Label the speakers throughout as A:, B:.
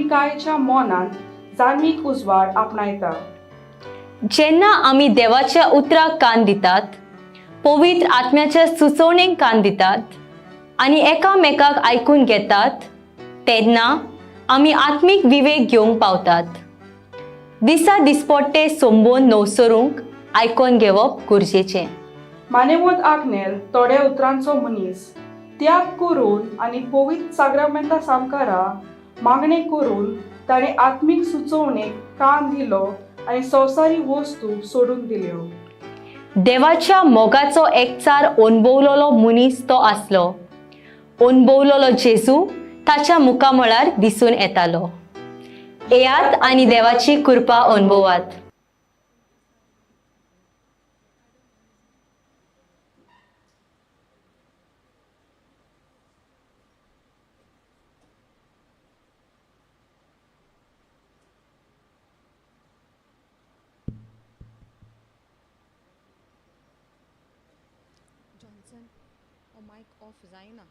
A: जाणविकायेच्या मोनांत जाणवीक उजवाड आपणायता.
B: जेन्ना आमी देवाच्या उतराक कान दितात, पवित्र आत्म्याच्या सुचोवणेक कान दितात आनी एकामेकाक आयकून घेतात, तेन्ना आमी आत्मीक विवेक घेवंक पावतात. दिसा दिसपट्टे संबोन नवसरूंक आयकोन घेवप गरजेचें.
A: मानेवत आग्नेल थोड्या उतरांचो मनीस त्याग करून आनी पवित्र साग्रामेंता सामकारा मागणें करून ताणें आत्मीक सुचोवणेक कान दिलो आनी संवसारी वस्तू सोडून दिल्यो.
B: देवाच्या मोगाचो एकचार अणभवलेलो मनीस तो आसलो. अणभवलेलो जेजू ताच्या मुखामळार दिसून येतालो. येयात आनी देवाची कृपा अणभवात.
C: जॉन्सन, हो मायक ऑफ जायना.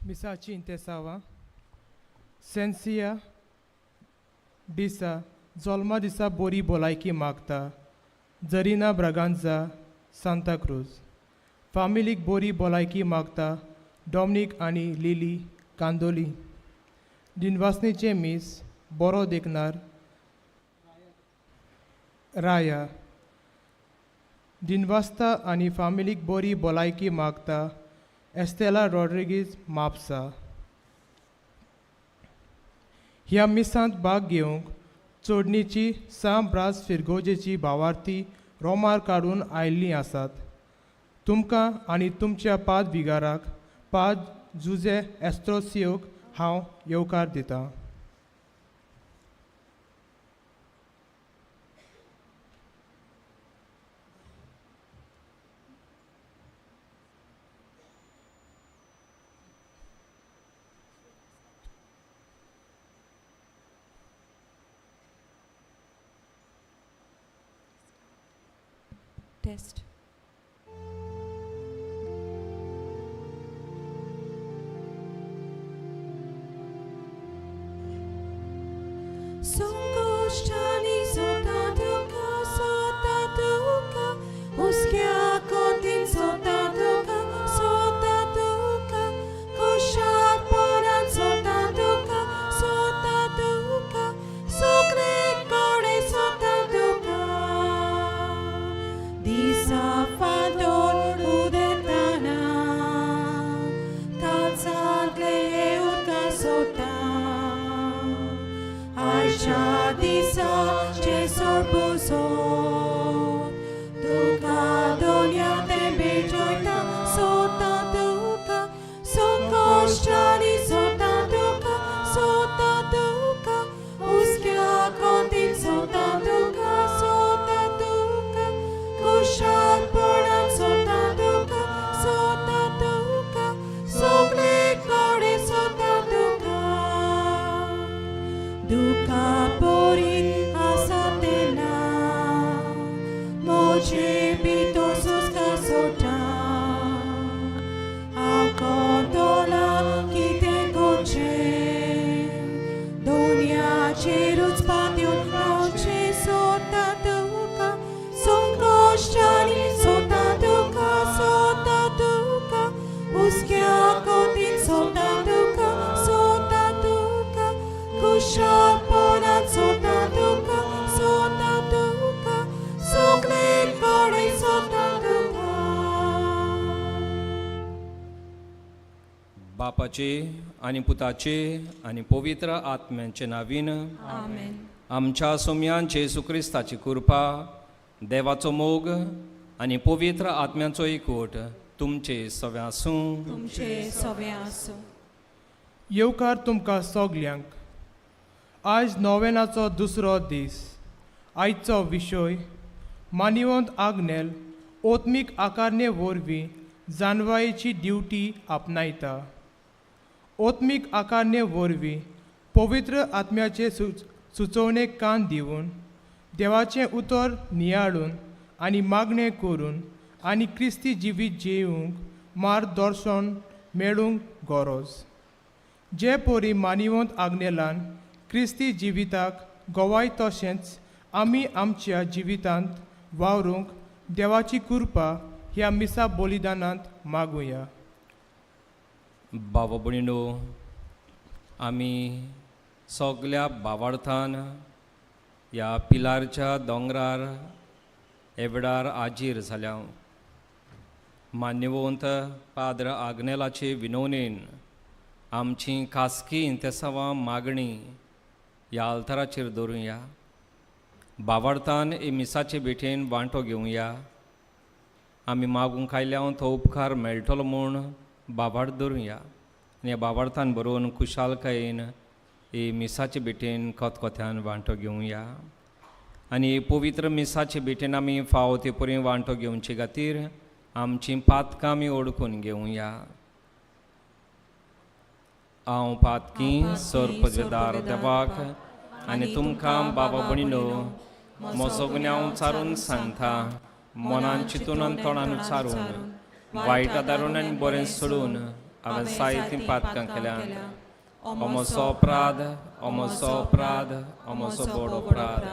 D: मिसाची इंतेसांवां. सेन्सिया डिसा जोल्मा दिसा बोरी भलायकी मागता जरीना ब्रागांझा, सांताक्रूज. फामिलीक बोरी भलायकी मागता डॉमनीक आनी लिली, कांदोली. दिनवासनीचें मीस बरो देखणार राया. दिनवास्ता आनी फामिलीक बोरी भलायकी मागता एस्तेला रॉड्रिगीज, म्हापसा. ह्या मिसांत भाग घेवंक चोडणीची सां ब्रास फिरगोजेची भावार्थी रोमार काडून आयिल्लीं आसात. तुमकां आनी तुमच्या पाद विगाराक पाद जुजे एस्त्रोसियोक हांव येवकार दितां.
C: Test.
E: Sonkoštani sotatuka, sotatuka, uskjakotin sotatuka, sotatuka, koshatporan sotatuka, sotatuka, sukne kore sotatuka. Disa fandor udetana, kalsantle utka sota. Aisha disa jesor busot, duka donia tembe joita sota duka, sonkoshchani sota duka, sota duka, uskya kontin sota duka, sota duka, kushat poran sota duka, sota duka, sokle kore sota duka. Duka pori asatena, moche pito suska sota, akontola kite conche, donia cheruts patio noche sota duka, sonkoshchani sota duka, sota duka, uskya kotin sota duka, sota duka,
F: बापाचे आनी पुताचे आनी पवित्र आत्म्यांचे नावीन.
E: आमेन.
F: आमच्या सोमयान जेजू क्रिस्ताची कृपा, देवाचो मोग आनी पवित्र आत्म्याचो एकवट तुमचे सगळें आसूं.
E: तुमचे सगळें आसूं.
D: येवकार तुमकां सगल्यांक. आयज नोवेनाचो दुसरो दीस. आयचो विशय मानिवंत आग्नेल ओत्मीक आकारणे वरवीं जानवायेची ड्युटी आपणायता. ओत्मीक आकारणे वरवीं पवित्र आत्म्याचे सुचोवणेक कान दिवन देवाचें उतर नियाळून आनी मागणें करून आनी क्रिस्ती जिवीत जिवंक मार्गदर्शन मेळूंक गरज. जे परी मानिवंत आग्नेलान क्रिस्ती जिविताक गवाय तशेंच आमी आमच्या जिवितांत वावरूंक देवाची कृपा ह्या मिसा बलिदानांत मागुया.
F: बाबा भयणो, आमी सगल्या भावार्थान ह्या पिलारच्या दोंगरार एवडार आजीर जाल्या. मान्यवंत पाद्र आग्नेलाचे विनवणेन आमची खासगी इंतेसांवां मागणी ह्या आल्ताराचेर दवरुया. भावार्थान हे मिसाचे भेटेन वांटो घेवया. आमी मागूंक आयल्या तो उपकार मेळटलो म्हूण भावार्थ धरुया आनी ह्या भावार्थान बरोवन खुशालकायेन हे मिसाचे भेटेन खतखत्यान वांटो घेवया. आनी पवित्र मिसाचे भेटेन आमी फावो ते परी वांटो घेवचे खातीर आमचीं पातकां आमी ओळखून घेवया. हांव पातकी सर्पजदार देवाक आनी तुमकां बाबा भयणो म्हजो गुन्यांव चारून सांगता. मनान चिंतून आनी तोंडान उच्चारून, वायट आदारून आनी बरें सोडून हांवें जायतीं पातकां केल्यांत. हो म्हजो अपराध, हो म्हजो अपराध, हो म्हजो व्हड अपराध.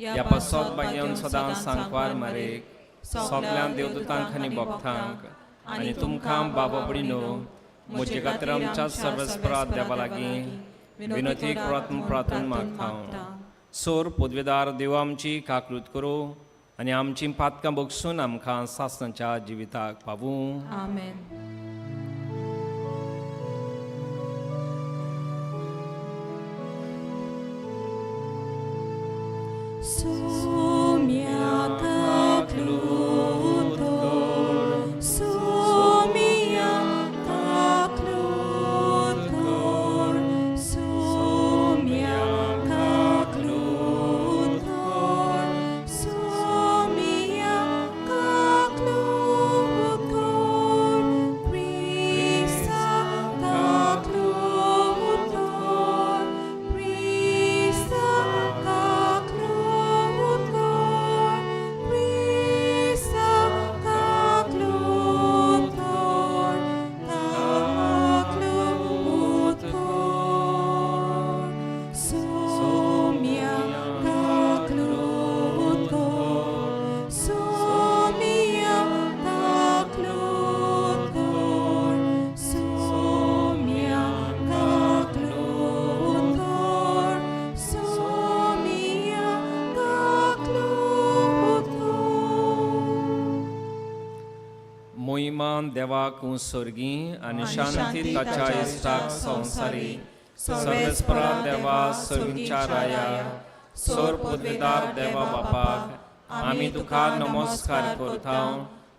F: ह्या पासत भाग्यान सदां सांकवार मारेक सगळ्या देवदूतांक आनी भक्तांक आनी तुमकां बाबा भयणो म्हजे खातीर आमच्या सर्वस्परात देवा लागीं विनोती प्रार्थना प्रार्थून मागता. सोर पदवेदार देव आमची काकृत करूं आनी आमचीं पातकां बगसून आमकां सासणाच्या जिविताक पावूं.
E: आमेन. Sumia kaklutor, sumia kaklutor, sumia kaklutor, sumia kaklutor, Krista kaklutor, Krista kaklutor, Krista kaklutor, kaklutor, sumia kaklutor, sumia kaklutor, sumia kaklutor, sumia kaklutor.
F: मोहिमान देवाक सर्गी आनी शांती ताच्या इश्टाक संवसारी. सर्वेस्परा देवा सर्गींच्या राया, सोर पदवेदार देवा बापाक आमी तुका नमस्कार करता.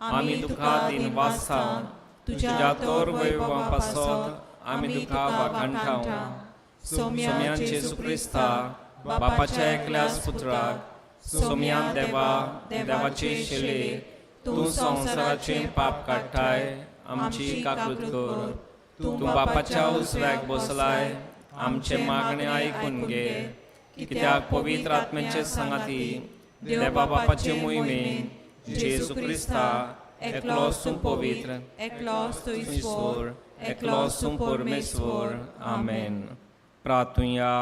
F: आमी तुका दिनवासता. तुज्या तोर वैभवा पासत आमी तुका वाखाणटा. सोम्यान जेजू क्रिस्ता बापाच्या एकल्याच पुत्राक, सोम्यान देवा देवाचे शेले, तूं संवसाराचे पाप काडटाय, आमची काकृत कर. तूं बापाच्या उजव्याक बसलाय, आमचे मागणे आयकून घे. कित्याक पवित्र आत्म्याचे सांगाती देवा बापाचे मोहिमेन जेजू क्रिस्ता एकलोच तूं पवित्र,
E: एकलोच तूं
F: ईश्वर, एकलोच तूं परमेश्वर. आमेन. प्रार्थुया.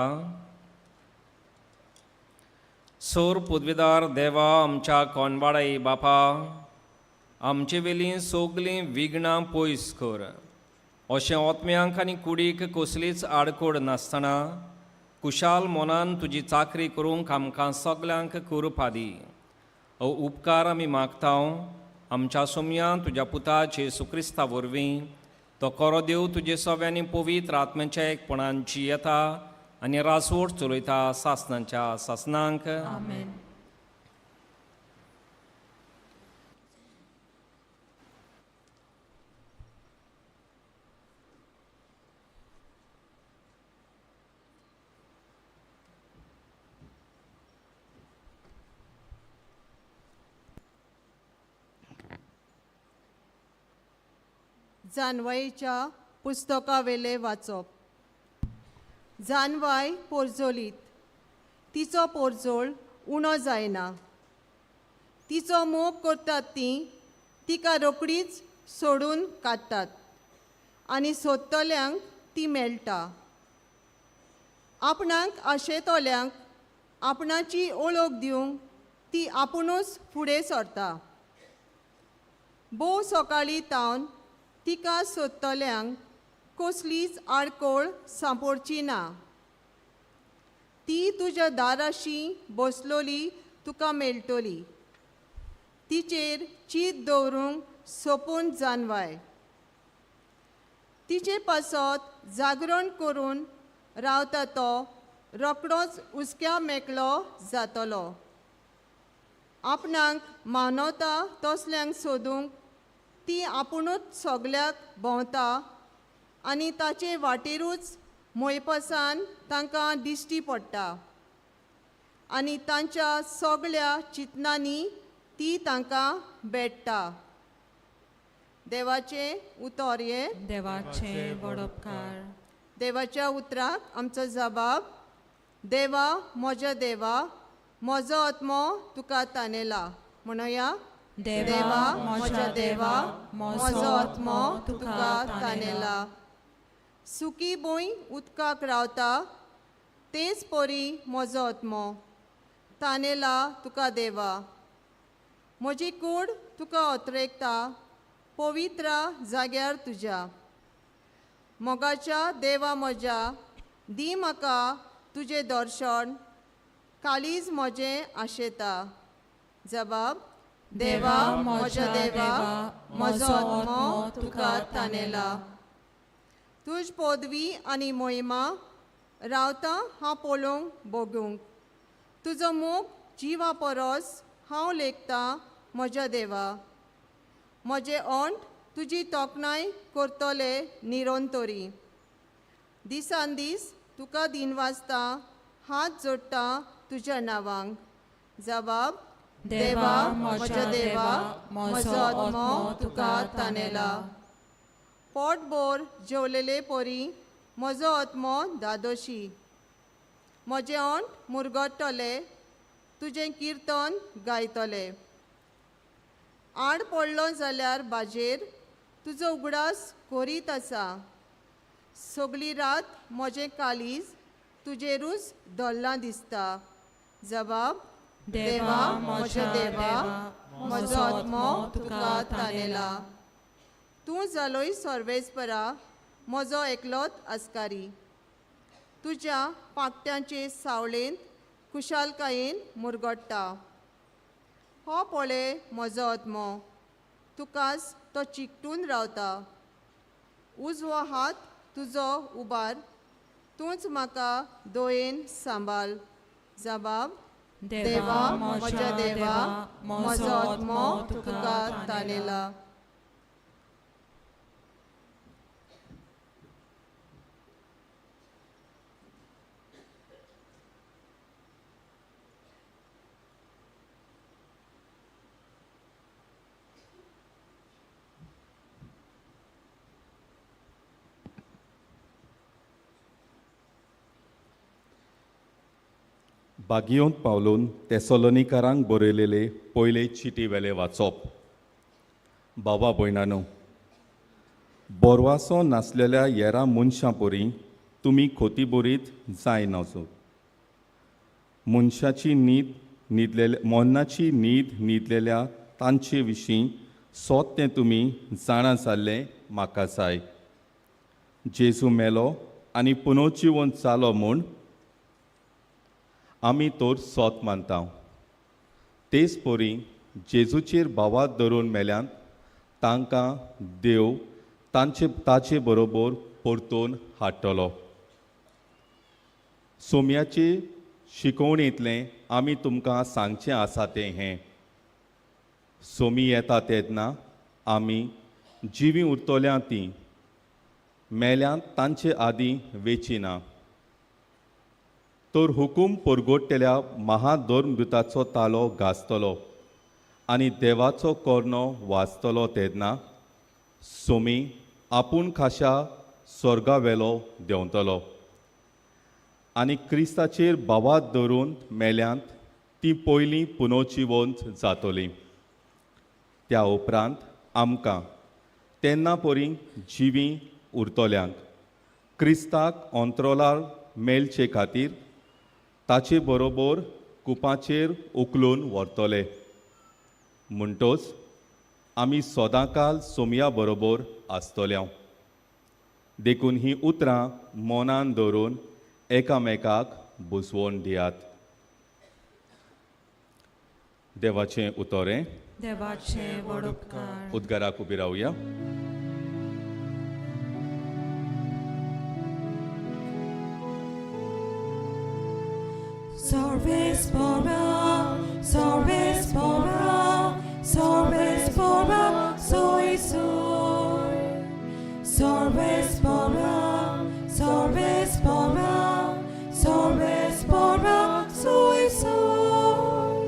F: सोर पदवेदार देवा, आमच्या कोनवाडाई बापा, आमचे वेलीं सगलीं विघ्नां पयस कर. अशें ओत्म्यांक आनी कुडीक कसलीच आडकोड नासतना कुशाल मनान तुजी चाकरी करूंक आमकां सगल्यांक कृपा दी. हो उपकार आमी मागता आमच्या सोमयान तुज्या पुता जेजू क्रिस्ता वरवीं. तो कोरो देव तुजे सव्यांनी पवित्र आत्म्याच्या एकपणान जियेता आनी रासवट चलयता सासनांच्या सासनांक.
E: आमेन.
G: जानवायेच्या पुस्तकावेले वाचप. जानवाय पोरजोलीत, तिचो पोरजोळ उणो जायना. तिचो मोग करतात तीं तिका रोकडीच सोडून काडटात आनी सोदतल्यांक ती मेळटा. आपणाक आशेतल्यांक आपणाची ओळख दिवंक ती आपुणूच फुडें सरता. भोव सकाळीं तावन तिका सोदतल्यांक कसलीच आडकोळ सांपडची ना. ती तुज्या दाराशी बसलोली तुका मेळटली. तिचेर चीत दवरूंक सोपून जानवाय. तिचे पासत जागरण करून रावता तो रोकडोच हुसक्या मेकळो जातलो. आपणाक मानवता तसल्यांक सोदूंक ती आपुणूच सगल्याक भोंवता आनी ताचे वाटेरूच मोयपासान तांकां दिश्टी पडटा आनी तांच्या सगळ्या चिंतनांनी ती तांकां भेट्टा. देवाचें उतर हें.
E: देवाचें व्हड उपकार.
G: देवाच्या उतराक आमचो जबाब. देवा म्हज्या देवा, म्हजो आत्मो तुका तानेला. म्हणया,
E: देवा म्हज्या देवा, म्हजो आत्मो तुका तानेला.
G: सुकी भूंय उदकाक रावता तेच परी म्हजो आत्मो तानेला तुका देवा. म्हजी कूड तुका अत्रेकता पवित्र जाग्यार तुज्या. मोगाच्या देवा म्हज्या, दी म्हाका तुजें दर्शन, काळीज म्हजें आशेता. जबाब. देवा म्हज्या देवा, म्हजो आत्मो तुका तानेला. तुज पदवी आनी मोहिमा रावता हांव पळोवंक भोगूंक. तुजो मोग जिवा परस हांव लेखता म्हज्या देवा. म्हजें ओंठ तुजी तोखणाय करतले निरंतरी. दिसान दीस तुका दिनवासता, हात जोडटा तुज्या नांवांक. जबाब.
E: देवा म्हज्या देवा, म्हजो आत्मो तुका तानेला.
G: पोटभर जेवलेले परी म्हजो आत्मो दादोशी. म्हजें ओंठ मुरगट्टले तुजें किर्तन गायतले. आड पडलो जाल्यार बाजेर तुजो उगडास करीत आसा. सगली रात म्हजें काळीज तुजेरूच धरलां दिसता. जबाब.
E: देवा म्हज्या देवा, म्हजो आत्मो तुका तानेला.
G: तूं जालोय सर्वेस्परा म्हजो एकलोच आस्कारी. तुज्या पाकट्यांचे सावळेंत खुशालकायेन मुरगट्टा. हो पळय म्हजो आत्मो तुकाच तो चिकटून रावता. उजवो हात तुजो उबार, तूंच म्हाका दोयेन सांबाळ. जबाब.
E: देवा म्हज्या देवा, म्हजो आत्मो तुका तानेला.
H: बागियोंत पावलोन तेसोलोनिकारांक बरयलेले पयले चिटी वेले वाचप. बाबा भयणानो, बोरवासो नासलेल्या येरा मनशां परी तुमी खोती बरीत जायना. मनशाची न्हीद न्हिदलेल्या मरणाची न्हीद न्हिदलेल्या तांचे विशीं सोत तें तुमी जाणा जाल्लें म्हाका जाय. जेजू मेलो आनी पुनोजिवन जालो म्हूण आमी तर सोत मानता. तेच परी जेजूचेर भावात धरून मेल्यात तांकां देव तांचे ताचे बरोबर परतून हाडटलो. सोम्याचे शिकवणेंतलें आमी तुमकां सांगचें आसा तें हें, सोमी येता तेन्ना आमी जिवीं उरतल्या तीं मेल्यांत तांचे आदीं वेची ना. तर हुकूम परगोडटेल्या महाधर्मदुताचो तालो गाजतलो आनी देवाचो कोर्नो वाजतलो तेन्ना सोमी आपूण खाशा स्वर्गावेलो देंवतलो आनी क्रिस्ताचेर भावात धरून मेल्यांत ती पयलीं पुनोजिवंत जातली. त्या उपरांत आमकां तेन्ना परी जिवीं उरतल्यांक क्रिस्ताक अंत्रोलार मेळचे खातीर ताचे बरोबर कुपाचेर उखलून व्हरतले. म्हणटोच आमी सदांकाल सोमया बरोबर आसतल्या. देखून ही उतरां मनान दवरून एकामेकाक बुजवण दियात. देवाचें उतरें.
E: देवाचें व्हड उपकार.
H: उद्गाराक उबी रावया.
E: Sorvespora, sorvespora, sorvespora, soy soy. Sorvespora, sorvespora, sorvespora, soy soy.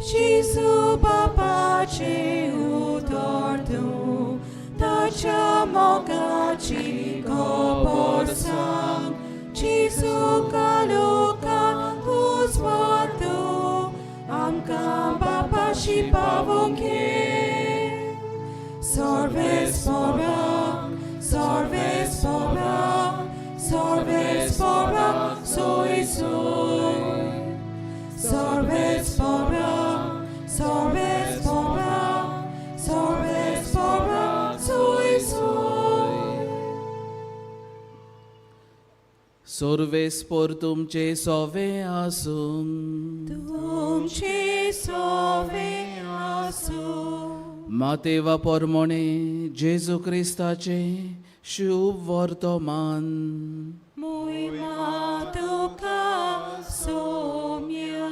E: Jisu papache utortu, tacha mogachi koborsang. Jisu kaluka uzwatu, amkam papashi pavonke. Sorvespora, sorvespora, sorvespora, soy soy. Sorvespora, sorvespora, sorvespora, soy soy.
I: सोर्वेस्पोर तुमचे सोवे आसूं.
E: तुमचे सोवे आसूं.
I: मातेवा पोरमोणे जेजू क्रिस्ताचे शुभ वर्तमान.
E: मोहिमा तुका सोम्या.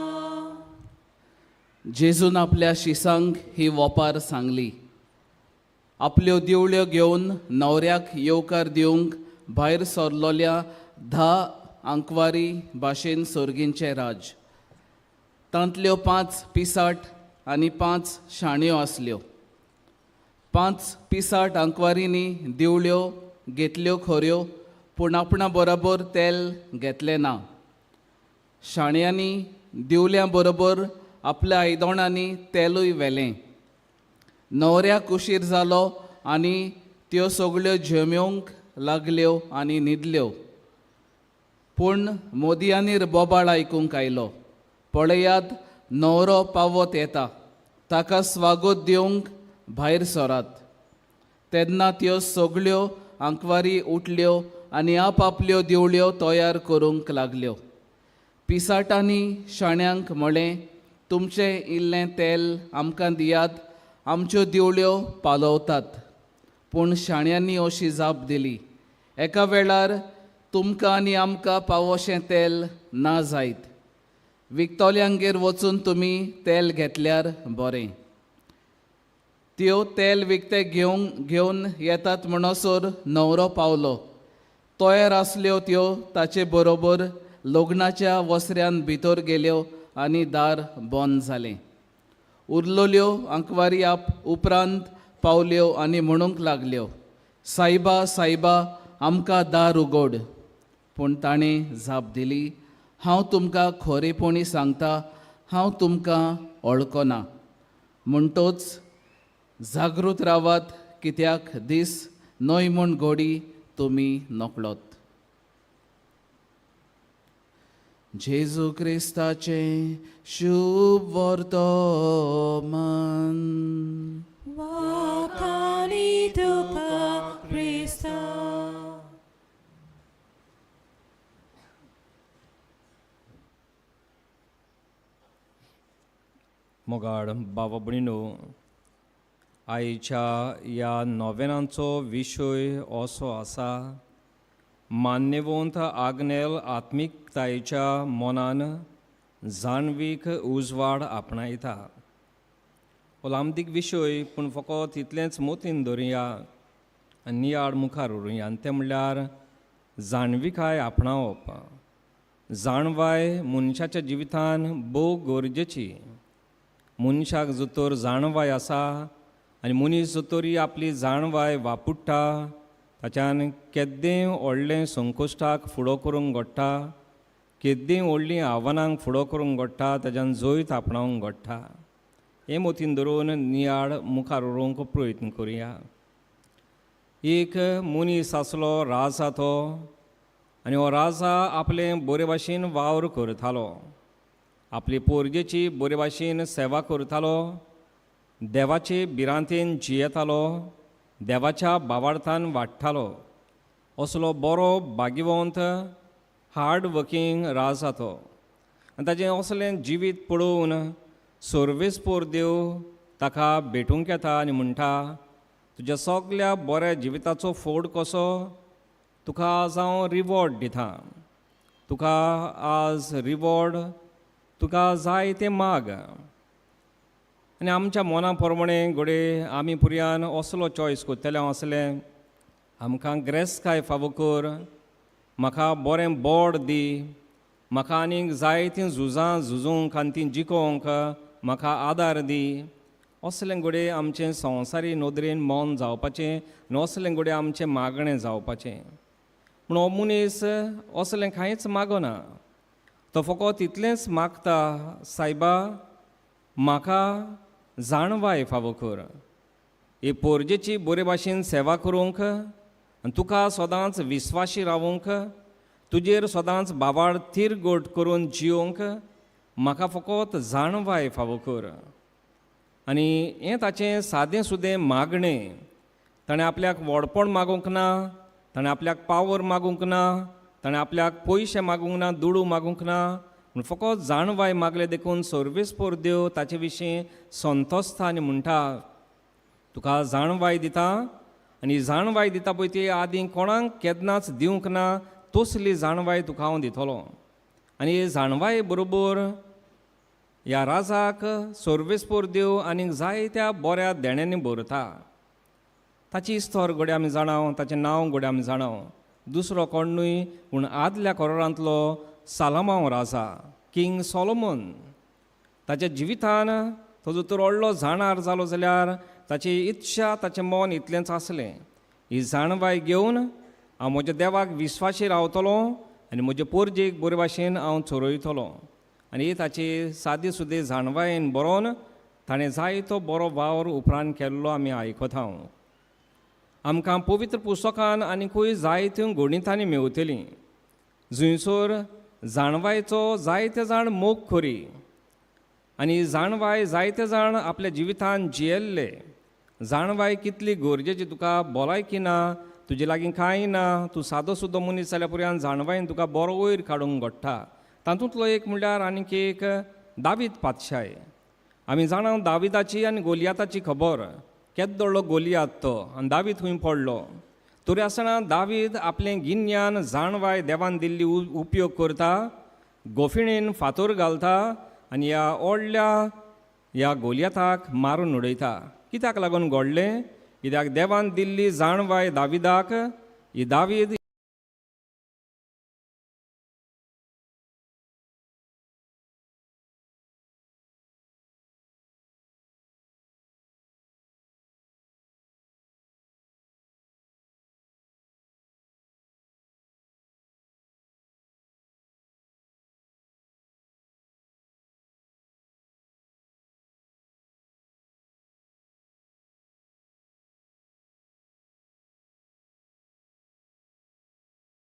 I: जेजून आपल्या शिसांक ही वोपार सांगली. आपल्यो दिवळ्यो घेवन न्हवऱ्याक येवकार दिवंक भायर सरलोल्या 10 आंकवारी भाशेन सोर्गींचें राज. तांतल्यो 5 पिसाट आनी 5 शाण्यो आसल्यो. 5 पिसाट आंकवारींनी दिवळ्यो घेतल्यो खऱ्यो, पूण आपणा बरोबर तेल घेतलें ना. शाण्यांनी दिवल्यां बरोबर आपल्या आयदोणांनी तेलूय व्हेलें. न्हवऱ्याक उशीर जालो आनी त्यो सगळ्यो झेमेवंक लागल्यो आनी न्हिदल्यो. पूण मोदयांनी बोबाळ आयकूंक आयलो, पळयात न्हवरो पावत येता, ताका स्वागत दिवंक भायर सरात. तेन्ना त्यो सगळ्यो आंकवारी उठल्यो आनी आपआपल्यो दिवळ्यो तयार करूंक लागल्यो. पिसाटांनी शाण्यांक म्हळें, तुमचें इल्लें तेल आमकां दियात, आमच्यो दिवळ्यो पालवतात. पूण शाण्यांनी अशी जाप दिली, एका वेळार तुमकां आनी आमकां पावोशें तेल ना जायत. विकतल्यांगेर वचून तुमी तेल घेतल्यार बरें. त्यो तेल विकतें घेवन येतात म्हणसर न्हवरो पावलो. तयार आसल्यो त्यो ताचे बरोबर लग्नाच्या वसऱ्यान भितर गेल्यो आनी दार बंद जालें. उरलोल्यो आंकवारी आप उपरांत पावल्यो आनी म्हणूंक लागल्यो, सायबा सायबा आमकां दार उगड. पूण ताणें जाप दिली, हांव तुमकां खरेपणी सांगता, हांव तुमकां वळखना. म्हणटोच जागृत रावात, कित्याक दीस न्हय म्हूण घोडी तुमी नकळत. जेजू क्रिस्ताचें शुभ वर्तमान.
E: वाखाणी तुका क्रिस्ता.
F: मोगाड बाबा भयणीनो, आयच्या ह्या नोवेनांचो विशय असो आसा, मान्यवंत आग्नेल आत्मिकतायेच्या मनान जाणवीक उजवाड आपणायता. हो लांबदीक विशय, पूण फकत इतलेंच मोतीन धरुया आनी नियाळ मुखार व्हरुया, आनी तें म्हणल्यार जाणविकाय आपणावप. जाणवाय मनशाच्या जिवितान भोव गरजेची. मनशाक जो तर जाणवाय आसा आनी मनीस जो तरी आपली जाणवाय वापुडटा, ताच्यान केद्दें व्हडलें संकश्टाक फुडो करूंक घडटा, केद्दीं व्हडलीं आव्हानांक फुडो करूंक घडटा, ताच्यान जैत आपणावंक घडटा. हें मोतीन धरून नियाळ मुखार व्हरूंक प्रयत्न करुया. एक मनीस आसलो, राजा तो, आनी हो राजा आपलें बरे भाशेन वावर करतालो, आपली पोरगेची बरे भाशेन सेवा करतालो, देवाचे भिरांतेन जियेतालो, देवाच्या बावार्थान वाडटालो. असलो बरो भाग्यवंत हार्ड वर्कींग राजा तो. आनी ताचें असलें जिवीत पळोवन सर्वेस्पोर देव ताका भेटूंक येता आनी म्हणटा, तुज्या सगल्या बऱ्या जिविताचो फोड कसो तुका आज हांव रिवॉर्ड दिता, तुका आज रिवॉर्ड, तुका जाय तें माग. आनी आमच्या मना प्रमाणें घडये आमी पुरयान असलो चॉयस करतले हांव असलें, आमकां ग्रेसकाय फावो कर, म्हाका बरें बोर्ड दी, म्हाका आनीक जायतीं झुजां झुजूंक आनी तीं जिखोवंक म्हाका आदार दी. असलें घडये आमचें संवसारी नदरेन मन जावपाचें आनी असलें घडये आमचें मागणें जावपाचें. पूण हो मनीस असलें कांयच मागना, तो फकत इतलेंच मागता, सायबा म्हाका जाणवाय फावो कर, हे पोरजेची बरे भाशेन सेवा करूंक आनी तुका सदांच विस्वाशी रावूंक, तुजेर सदांच बाबाळ थिरगोट करून जियोंक म्हाका फकत जाणवाय फावो कर. आनी हें ताचें सादें सुदें मागणें. ताणें आपल्याक व्हडपण मागूंक ना, ताणें आपल्याक पावर मागूंक ना, ताणें आपल्याक पयशे मागूंक ना, दुडू मागूंक ना, पूण फकत जाणवाय मागले देखून सर्वेस्पोर देव ताचे विशीं संतोसता आनी म्हणटा, तुका जाणवाय दिता आनी जाणवाय दिता पळय ती आदीं कोणाक केन्नाच दिवंक ना तसली जाणवाय तुका हांव दितलो. आनी जाणवाय बरोबर ह्या राजाक सर्वेस्पोर देव आनीक जायत्या बऱ्या देण्यांनी भरता. ताची इस्तोर घडये आमी जाणाव, ताचें नांव घडये आमी जाणाव, दुसरो कोण न्हय पूण आदल्या कोरांतलो सालमांव राजा, किंग सोलोमन. ताच्या जिवितान तो जर तर व्हडलो जाणार जालो जाल्यार ताची इत्सा, ताचें मन इतलेंच आसलें, ही जाणवाय घेवन हांव म्हज्या देवाक विस्वाशी रावतलो आनी म्हजे पोरजेक बरे भाशेन हांव चरयतलो. आनी ही ताची सादी सुदी जाणवायेन बरोवन ताणें जायतो बरो वावर उपरांत केल्लो आमी आयकता. आमकां पवित्र पुस्तकान आनीकूय जायत्यो गणितांनी मेवतलीं, जंयसर जाणवायचो जायते जाण मोग करी आनी जाणवाय जायते जाण आपल्या जिवितान जियेल्ले. जाणवाय कितली गरजेची, तुका भलायकी ना, तुजे लागीं कांय ना, तूं सादो सुद्दां मनीस जाल्यार पुरयान जाणवायेन तुका बरो वयर काडूंक घडटा. तातूंतलो एक म्हणल्यार आनीक एक दावीद पातशाय. आमी जाणा दाविदाची आनी गोलियाताची खबर, केदो व्हडलो गोलियात तो आनी दावीद खंय पडलो. तरी आसतना दावीद आपलें गिन्यान जाणवाय देवान दिल्ली उपयोग करता, गोफिणेन फातोर घालता आनी ह्या व्हडल्या ह्या गोलियाताक मारून उडयता. कित्याक लागून घडलें? कित्याक देवान दिल्ली जाणवाय दाविदाक, ही दावीद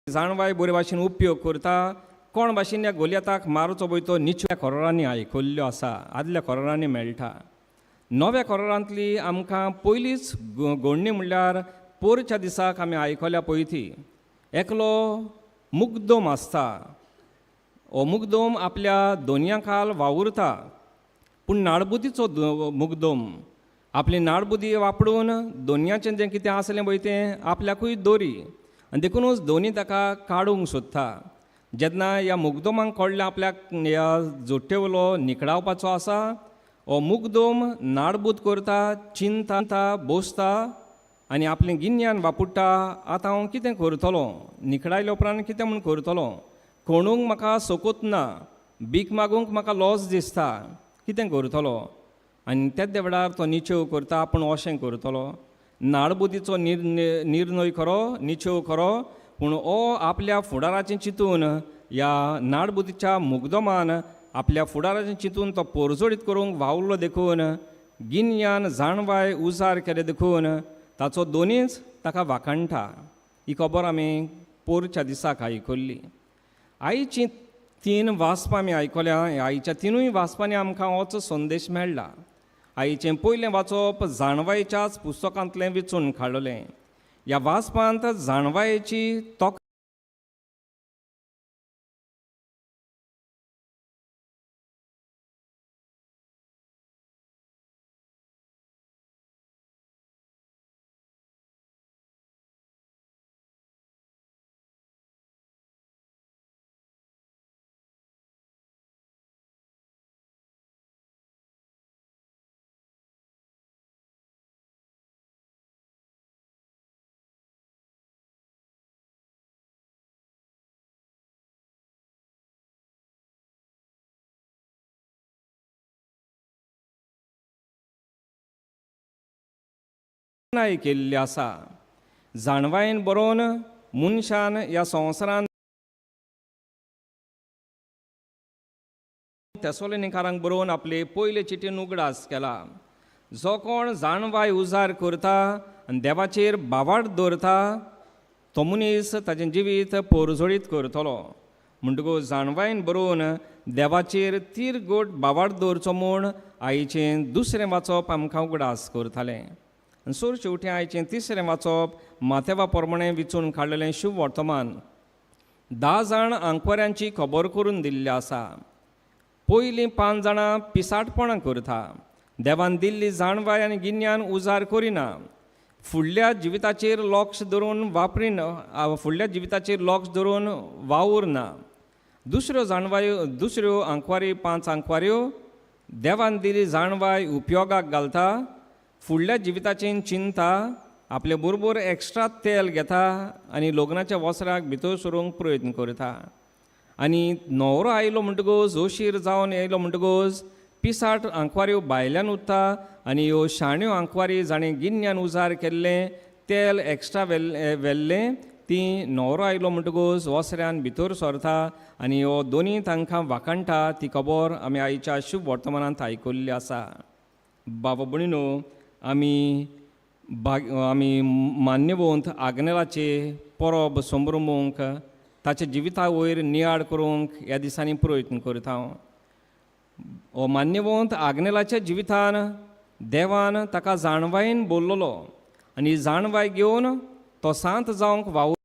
F: जाणवाय बरे भाशेन उपयोग करता. कोण भाशेन ह्या गोलियाताक मारचो पळय तो निचव्या कोरारांनी आयकल्ल्यो आसा, आदल्या कोरारांनी मेळटा. नव्या कोरारांतली आमकां पयलीच गोडणी म्हणल्यार पोरच्या दिसाक आमी आयकल्या पळय ती एकलो मुग्दोम आसता. हो मुग्दोम आपल्या दोनया खाल वावुरता, पूण नाडबुदीचो मुग्दोम. आपली नाडबुद्दी वापरून दोनयाचें जें कितें आसलें पळय तें आपल्याकूय दोरी आनी देखुनूच दोनी ताका काडूंक सोदता. जेन्ना ह्या मुगदोमाक कळ्ळें आपल्याक ह्या जोट्टेवलो निकळावपाचो आसा, हो मुगदोम नाडबूद करता, चिंतता, बसता आनी आपलें गिन्यान वापरता. आतां हांव कितें करतलो, निकळायल्या उपरांत कितें म्हूण करतलो, कोणूंक म्हाका सोकोत ना, भीक मागूंक म्हाका लॉस दिसता, कितें करतलो. आनी तेद्या वेळार तो निचेव करता, आपूण अशें करतलो, नाडबुद्दीचो निर्णय खरो, निचेव खरो, पूण हो आपल्या फुडाराचें चिंतून ह्या नाडबुद्दीच्या मुगदमान आपल्या फुडाराचें चिंतून तो पोरजोडीत करूंक वावुरलो. देखून गिन्यान जाणवाय उजार केले देखून ताचो दोनीच ताका वाखाणटा. ही खबर आमी पोरच्या दिसाक आयकल्ली. आयची तीन वाचपां आमी आयकल्या. आयच्या तिनूय वाचपांनी आमकां होच संदेश मेळ्ळा. आयचें पयलें वाचप जाणवायेच्याच पुस्तकांतलें विचून काडलें. ह्या वाचपांत जाणवायेची तोखणाय केल्ली आसा. जाणवायेन बरोवन मनशान ह्या संवसारान तेसोलिनीकारांक बरोवन आपले पयले चिटीन उगडास केला. जो कोण जाणवाय उजार करता आनी देवाचेर बावाट दवरता तो मनीस ताचें जिवीत पोरजोळीत करतलो. म्हणटकूच जाणवायेन बरोवन देवाचेर तीर गोट बावाट दवरचो म्हूण आईचें दुसरें वाचप आमकां उगडास करतालें. आनी सोर शेवटी आयचें तिसरें वाचप माथेवा प्रमाणें विचून काडलेलें शुभ वर्तमान 10 जाण आंकवाऱ्यांची खबर करून दिल्ली आसा. पयलीं 5 जाणां पिसाटपणां करता, देवान दिल्ली जाणवाय आनी गिन्यान उजार करिना, फुडल्या जिविताचेर लक्ष धरून वापरिना, फुडल्या जिविताचेर लक्ष धरून वावुरना. दुसऱ्यो जाणवायो, दुसऱ्यो आंकवारी 5 आंकवाऱ्यो देवान दिल्ली जाणवाय उपयोगाक घालता, फुडल्या जिविताचेर चिंता, आपले बरोबर एक्स्ट्रा तेल घेता आनी लग्नाच्या वस्त्राक भितर सरूंक प्रयत्न करता. आनी न्हवरो आयलो म्हणटकूच, ओशीर जावन येयलो म्हणटकूच पिसाट आंकवाऱ्यो भायल्यान उरता आनी ह्यो शाण्यो आंकवारी जाणें गिन्यान उजार केल्लें तेल एक्स्ट्रा व्हेल्लें ती न्हवरो आयलो म्हणटकूच वस्त्र्यान भितर सरता आनी ह्यो दोनी तांकां वाखाणटा. ती खबर आमी आयच्या शुभ वर्तमानांत आयकल्ली आसा. बाबा भयणीनो, आमी आमी मान्यवंत आग्नेलाचे परब संभ्रमूंक ताच्या जिविता वयर नियाळ करूंक ह्या दिसांनी प्रयत्न करता. हो मान्यवंत आग्नेलाच्या जिवितान देवान ताका जाणवायेन बोल्लोलो आनी जाणवाय घेवन तो सांत जावंक वावुरलो.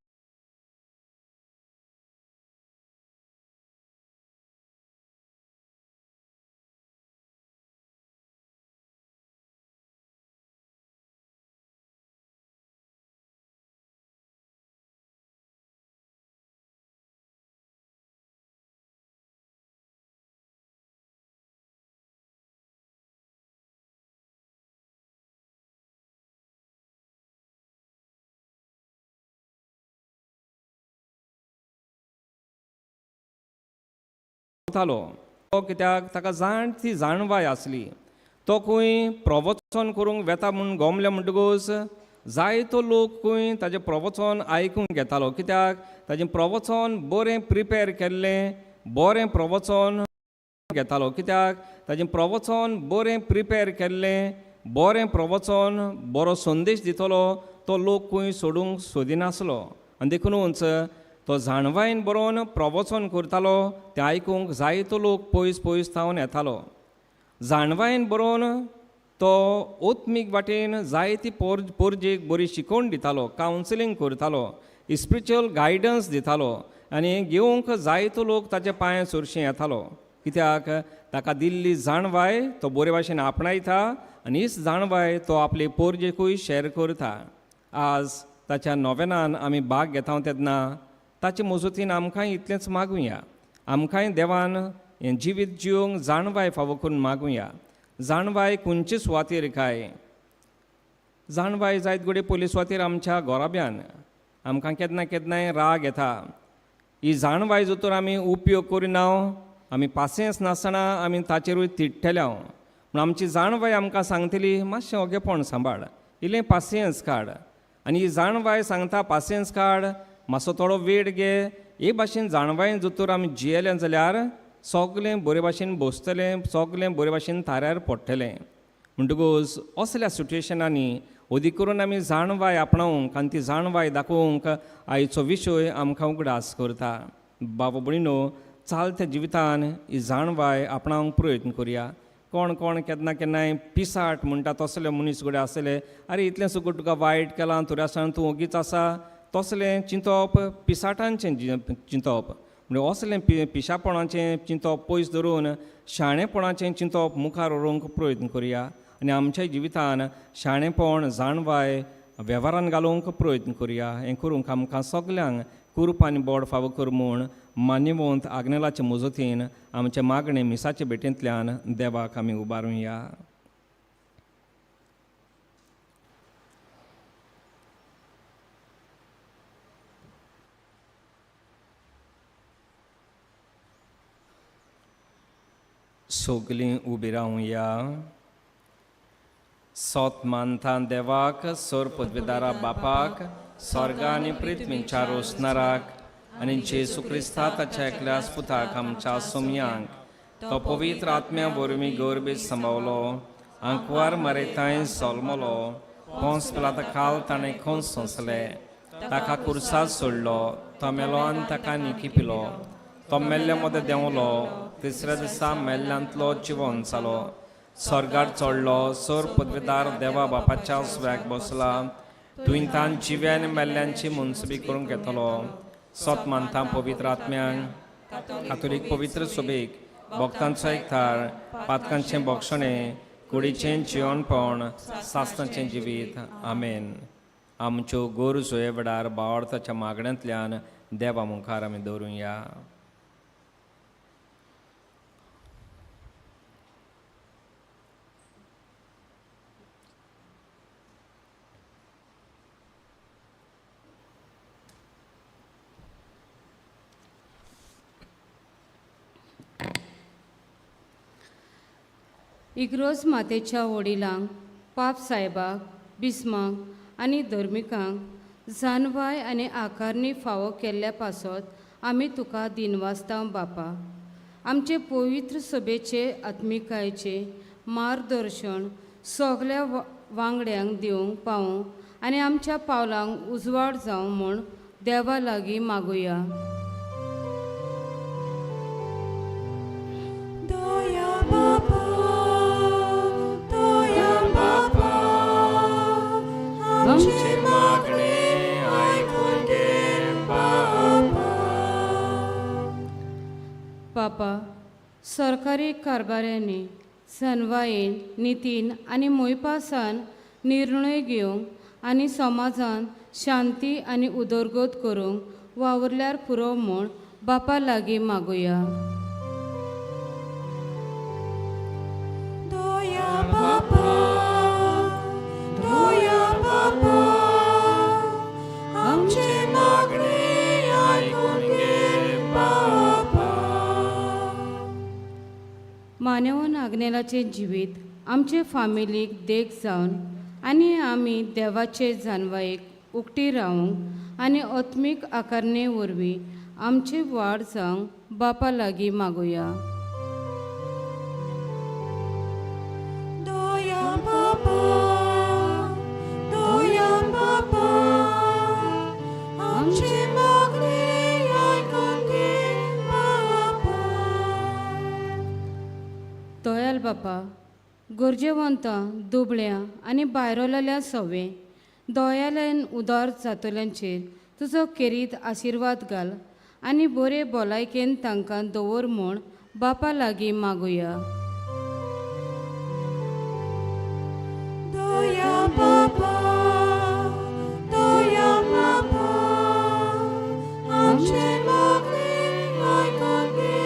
F: तो कित्याक ताका जाण ती जाणवाय आसली. तो खंय प्रवचन करूंक वेता म्हूण गोमले म्हणटकूच जायतो लोक खंय ताजें प्रवचन आयकूंक घेतालो, कित्याक ताजें प्रवचन बरें प्रिपेर केल्लें, बरें प्रवचन घेतालो, कित्याक ताजें प्रवचन बरें प्रिपेर केल्लें, बरें प्रवचन बरो संदेश दितलो तो लोक खंय सोडूंक सोदिनासलो. आनी देखुनूच तो जाणवायेन बरोवन प्रवचन करतालो, तें आयकूंक जायतो लोक पयस पयस थावन येतालो. जाणवायेन बरोवन तो ओत्मीक वाटेन जायती पोरजेक बरी शिकोवण दितालो, कावन्सिलींग करतालो, स्पिरिच्युअल गायडन्स दितालो आनी घेवंक जायतो लोक ताच्या पांयां सरशीं येतालो. कित्याक ताका दिल्ली जाणवाय तो बरे भाशेन आपणायता आनी हीच जाणवाय तो आपले पोरजेकूय शॅर करता. आज ताच्या नोवेनान आमी भाग घेता तेन्ना ताचे मजतीन आमकांय इतलेंच मागुया, आमकांय देवान हें जिवीत जिवंक जाणवाय फावो करून मागुया. जाणवाय खंयचे सुवातेर काय जाणवाय जायत घडये पयले सुवातेर आमच्या घोराब्यान आमकां केन्ना केन्नाय राग येता. ही जाणवाय जर तर आमी उपयोग करिना, आमी पासियेंस नासतना आमी ताचेरूय तिडटले. पूण आमची जाणवाय आमकां सांगतली मातशें ओगेपण सांबाळ, इल्लें पासियेंस काड. आनी ही जाणवाय सांगता पासियेंस काड, मातसो थोडो वेळ घे. हे भाशेन जाणवायेन जर तर आमी जियेले जाल्यार सगलें बरे भाशेन बसतलें, सगलें बरे भाशेन थाऱ्यार पडटलें. म्हणटकूच असल्या सिट्युएशनांनी अदीक करून आमी जाणवाय आपणावंक आनी ती जाणवाय दाखोवंक आयचो विशय आमकां उगडास करता. बाबा भयणीनो, चालत्या जिवितान ही जाणवाय आपणावंक प्रयत्न करुया. कोण कोण केन्ना केन्नाय पिसाट म्हणटा तसले मनीस घडये आसले, आरे इतलें सगळें तुका वायट केलां तरी आसतना तूं ओगीच आसा, तसलें चिंतप पिसाटांचें चिंतप. म्हणजे असलें पिशापणाचें चिंतप पयस धरून शाणेपणाचें चिंतप मुखार व्हरूंक प्रयत्न करुया आनी आमच्या जिवितान शाणेपण जाणवाय वेव्हारान घालूंक प्रयत्न करुया. हें करूंक आमकां सगल्यांक कुरूप आनी बोड फावो कर म्हूण मान्यवंत आग्नेलाचे मजतीन आमचें मागणें मिसाचे भेटेंतल्यान देवाक आमी उबारुया. सगलीं उबी रावया. सोत मानता देवाक, सोर पदवेदारा बापाक, स्वर्गा आनी पृथ्वीच्या रोसनाराक आनी जेजू क्रिस्ता ताच्या एकल्या पुताक आमच्या सोमयांक तो पवित्र आत्म्या वरवीं गर्भेत सांबावलो, आंकवार मरेतांय सोलमलो, पोंस पिलाता खाल ताणें खोंस सोंसले, ताका कुर्साद सोडलो, तो मेलो आनी ताका निकी पिलो, तो मेल्ल्या मदें देंवलो, तिसऱ्या दिसा मेल्ल्यांतलो जिवन जालो, स्वर्गार चडलो, सोर पदवेदार देवा बापाच्या सुव्याक बसला, तुवें जिव्या आनी मेल्ल्यांची मनसुबी करूंक घेतलो. सोत मानता पवित्र आत्म्यांक, कातोलीक पवित्र सोबेक, भक्तांचो एकठार, पातकांचें बोगसणें, कुडीचें जिवनपण, सासणाचें जिवीत. आमेन. आमच्यो गरजो ह्या वेळार भावार्थाच्या मागण्यांतल्यान देवा मुखार आमी दवरुया.
J: इग्रोज मातेच्या वडिलांक, पाप सायबाक, बिस्माक आनी धर्मिकांक जानवाय आनी आकारणी फावो केल्ल्या पासत आमी तुका दिनवासता बापा. आमचे पवित्र सभेचे आत्मिकायेचे मार्गदर्शन सगल्या वांगड्यांक दिवंक पावूं आनी आमच्या पावलांक उजवाड जावं म्हूण देवा लागीं मागुया.
F: आमचें मागणें आयकून घे बापा.
J: बापा, सरकारी कारभाऱ्यांनी सनवायेन, नितीन आनी मोयपासान निर्णय घेवंक आनी समाजान शांती आनी उदरगत करूंक वावुरल्यार पुरो म्हूण बापा लागीं मागुया. मानवन आग्नेलाचें जिवीत आमचे फामिलीक देख जावन आनी आमी देवाचे जानवायेक उकटी रावंक आनी आत्मीक आकारणे वरवीं आमची वाड जावंक बापा लागीं मागुया. दयाल बापा, गरजेवंतां, दुबळ्यां आनी भायरलेल्या सवे दयालयन उदार जातल्यांचेर तुजो केरीत आशिर्वाद घाल आनी बरे भलायकेन तांकां दवर म्हूण बापा लागीं मागुया.
E: दया बाबा, दया बाबा, आमचें मागणें आयकून घे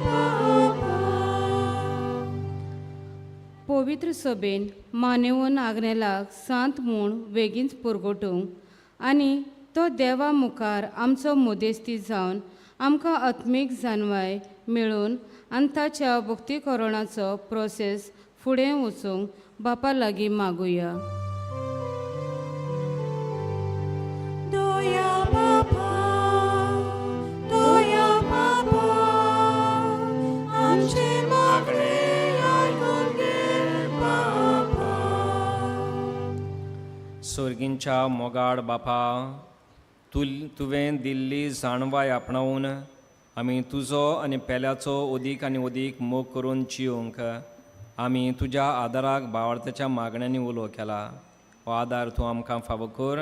E: बाबा.
J: पवित्र सभेन मानेवन आग्नेलाक सांत म्हूण वेगींच पुरगोटूंक आनी तो देवा मुखार आमचो मदेस्ती जावन आमकां आत्मीक जानवाय मेळून आनी ताच्या भक्तीकरणाचो प्रोसेस फुडें वचूंक बापा लागीं मागुया.
E: दया बाबा, दया बाबा, आमचें मागणें आयकून घे बाबा.
F: सोर्गींच्या मोगाड बापा, तुवें दिल्ली जाणवाय आपणावन आमी तुजो आनी पेल्याचो ओदीक आनी ओदीक मोग करून जियोंक आमी तुज्या आदाराक बावडत्याच्या मागण्यांनी उलो केला. हो आदार तूं आमकां फावो कर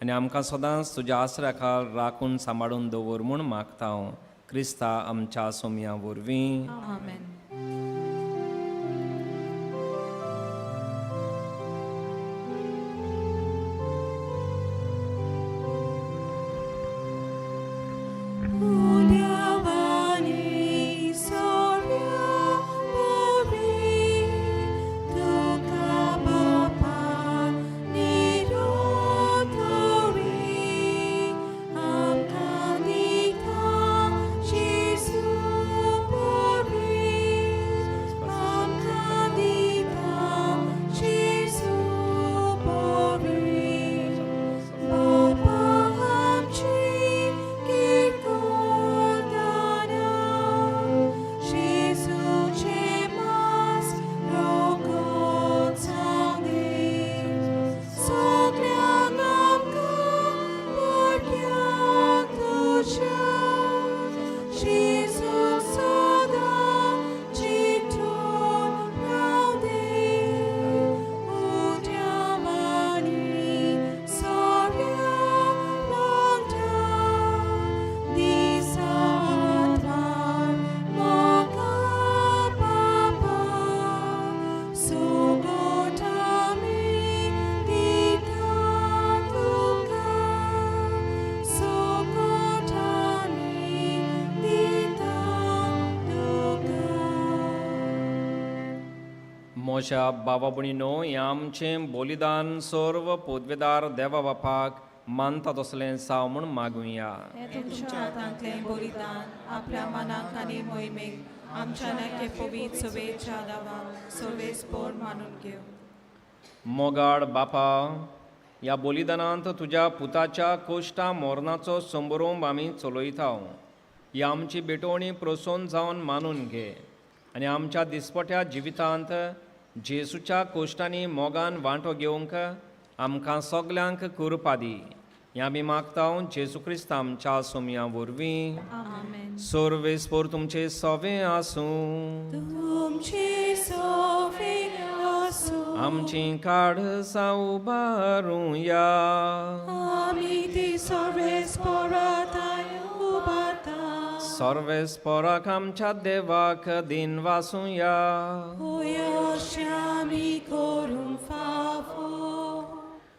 F: आनी आमकां सदांच तुज्या आसऱ्या खाल राखून सांबाळून दवर म्हूण मागता हांव, क्रिस्ता आमच्या सोमया वरवीं.
E: आमेन. उद्यावानी सोऱ्या बोरी तुका बापा निरोधोरी आमकां दिता जेजू बोरी, आमकां दिता जेजू बोरी. बापा आमची किरकोळ दानां, जेजूचें मास रोगोत जावं सगल्यांक आमकां बळग्याक तुज्या, जेजू सदां चिंतून रावदे. उद्यावानी सोऱ्या वांगडा दिसा आत्वार मोगा बाबा, सोगोट आमी दिता तुका, सोगोट आमी दिता तुका.
F: म्हज्या बाबा भयणीनो, हें आमचें बलिदान सर्व पोदवेदार देवा बापाक मानता तसलें जावं म्हूण मागुया.
E: हें तुमच्या हातांतलें बलिदान आपल्या मनाक आनी मोहिमेक आमच्या नाके पवित्र सभेच्या दावाक सर्वेस्पोर मानून घेवं.
F: मोगाड बापा, ह्या बलिदानांत तुज्या पुताच्या कोश्टा मोरनाचो संबरोंब आमी चलयता. ही आमची भेटवणी प्रसन्न जावन मानून घे आनी आमच्या दिसपट्या जिवितांत जेसूच्या कोश्टांनी मोगान वांटो घेवंक आमकां सगल्यांक कृपा दी. हें आमी मागता जेजू क्रिस्त आमच्या सोमया वरवीं.
E: आमेन.
F: सर्वेस्पोर तुमचे सवे आसूं.
E: तुमचे सोवे आसूं.
F: आमची काळजां उबारुया.
E: आमी ती सर्वेस्पोराताय उबारता.
F: सर्वेस्पोराक आमच्या देवाक दिन वासुया.
E: होय आमी करूंक फावो.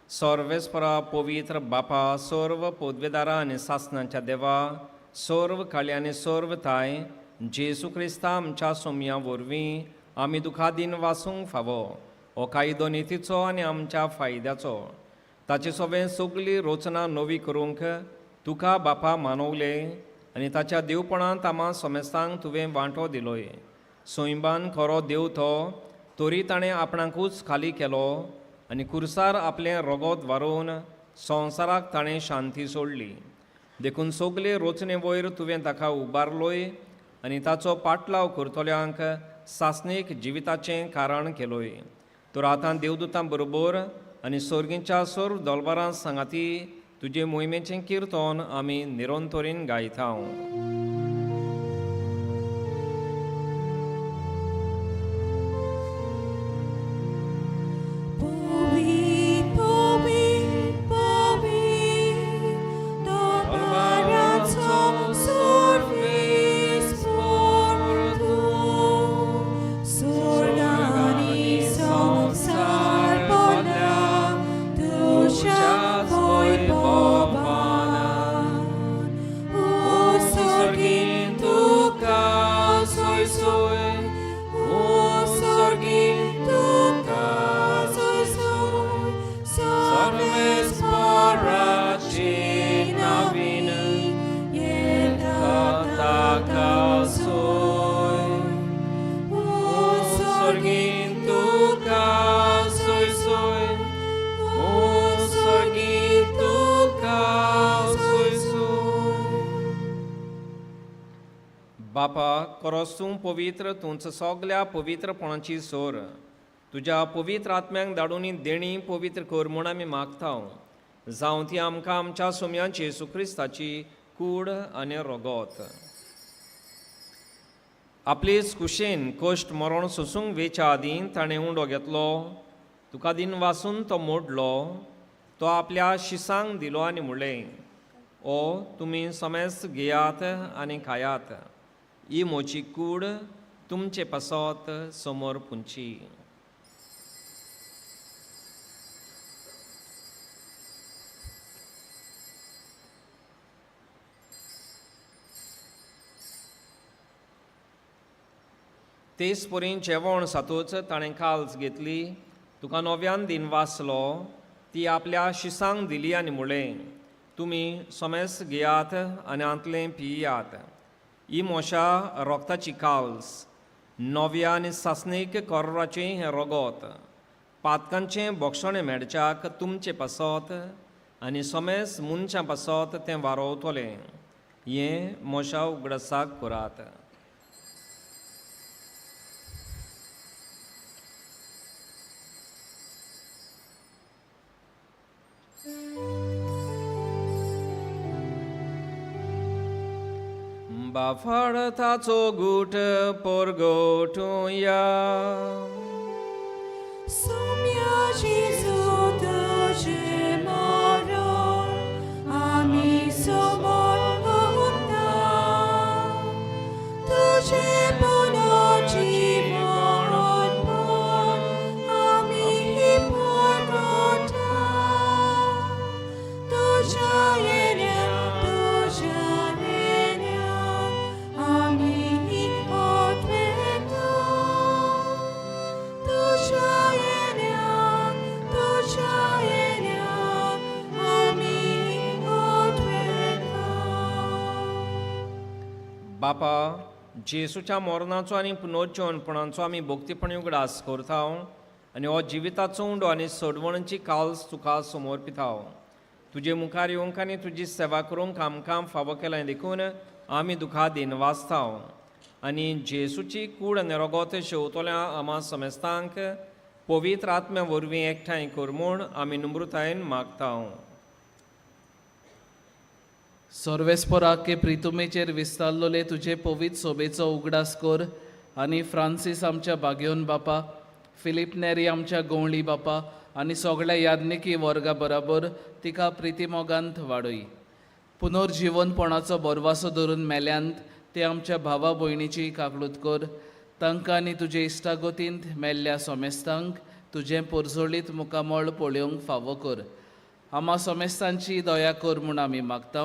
F: सर्वेस्परा पवित्र बापा, सर्व पोदवेदारा आनी सासणाच्या देवा, सर्व काळी आनी सर्व ताय, जेजू क्रिस्ता आमच्या सोमया वरवीं आमी तुका दिन वासूंक फावो. हो कायदो नितीचो आनी आमच्या फायद्याचो. ताचे सोबें सगली रचना नवी करूंक तुका बापा मानवले आनी ताच्या देवपणांत आमा समेस्तांक तुवें वांटो दिलोय. सैंबान खरो देव तो, तरी ताणें आपणाकूच खाली केलो आनी कुर्सार आपलें रगत वारोवन संवसाराक ताणें शांती सोडली. देखून सगले रचने वयर तुवें ताका उबारलोय आनी ताचो पाटलाव करतल्यांक सासणीक जिविताचें कारण केलोय. तर आतां देवदूतां बरोबर आनी सोर्गींच्या सर्व दलबारां सांगाती तुजे मोहिमेचें किर्तन आमी निरंतरीन गायता.
E: Povi, povi, povi, do parazzo sorvis por tu.
F: खरोच तूं पवित्र, तूंच सगल्या पवित्रपणाची सोर. तुज्या पवित्र आत्म्यांक धाडून ही देणी पवित्र कर म्हूण आमी मागता. जावं ती आमकां आमच्या सोम्या जेजू क्रिस्ताची कूड आनी रगत. आपलेच कुशेन कश्ट मरण सोसूंक वेच्या आदीं ताणें उंडो घेतलो, तुका दिन वासून तो मोडलो, तो आपल्या शिसांक दिलो आनी म्हणलें, ओ तुमी समेस्त घेयात आनी खायात, ही म्हजी कूड तुमचे पासत समोर पुंची. तेच परी जेवण सातूच ताणें काल्स घेतली, तुका नव्यान दिन वाचलो, ती आपल्या शिसांक दिली आनी म्हणलें, तुमी समेस्त घेयात आनी आंतलें पियात, ही म्हज्या रोगताची काल्स, नव्या आनी सासणीक कोर्राचें हें रगत, पातकांचें बोगसणें मेळच्याक तुमचे पासत आनी समेस्त मनशां पासत तें वारोवतलें. हें म्हज्या उगडासाक करात. बाफाडताचो गूट परगटुया.
E: सोम्या जेजू तुजें मरण आमी समोर उरता, तुजें पुनर्जीवनपण आमी परगटा. तुज्या येण्या तुज्या येण्या आमी आठवता, तुज्या येण्या तुज्या येण्या आमी आठवता.
F: बापा, जेसूच्या मरणाचो आनी पुनर्जीवनपणाचो आमी भक्तीपणी उगडास करता आनी हो जिविताचो उंडो आनी सोडवणची काल्स तुका समर्पिता. तुजे मुखार येवंक आनी तुजी सेवा करूंक आमकां फावो केलें देखून आमी दुखा दिन वाचता आनी जेसूची कूड आनी रगत शेवतल्या आमा समेस्तांक पवित्र आत्म्या वरवीं एकठांय कर म्हूण आमी नम्रतायेन मागता.
I: सर्वेस्पराक के प्रितुमेचेर विस्तारलोले तुजे पवित्र सोबेचो उगडास कर आनी फ्रांसीस आमच्या बागयोन बापा, फिलीप नेरी आमच्या गवळी बापा आनी सगळ्या याज्ञिकी वर्गा बराबर तिका प्रितीमोगांत वाडय. पुनर्जिवनपणाचो बरवासो धरून मेल्यांत ते आमच्या भावा भयणीची काकळूत कर. तांकां आनी तुजे इश्टागतींत मेल्ल्या सोमेस्तांक तुजें पोरजोळीत मुखामळ पळोवंक फावो कर. आमा सोमेस्तांची दया कर म्हूण आमी मागता.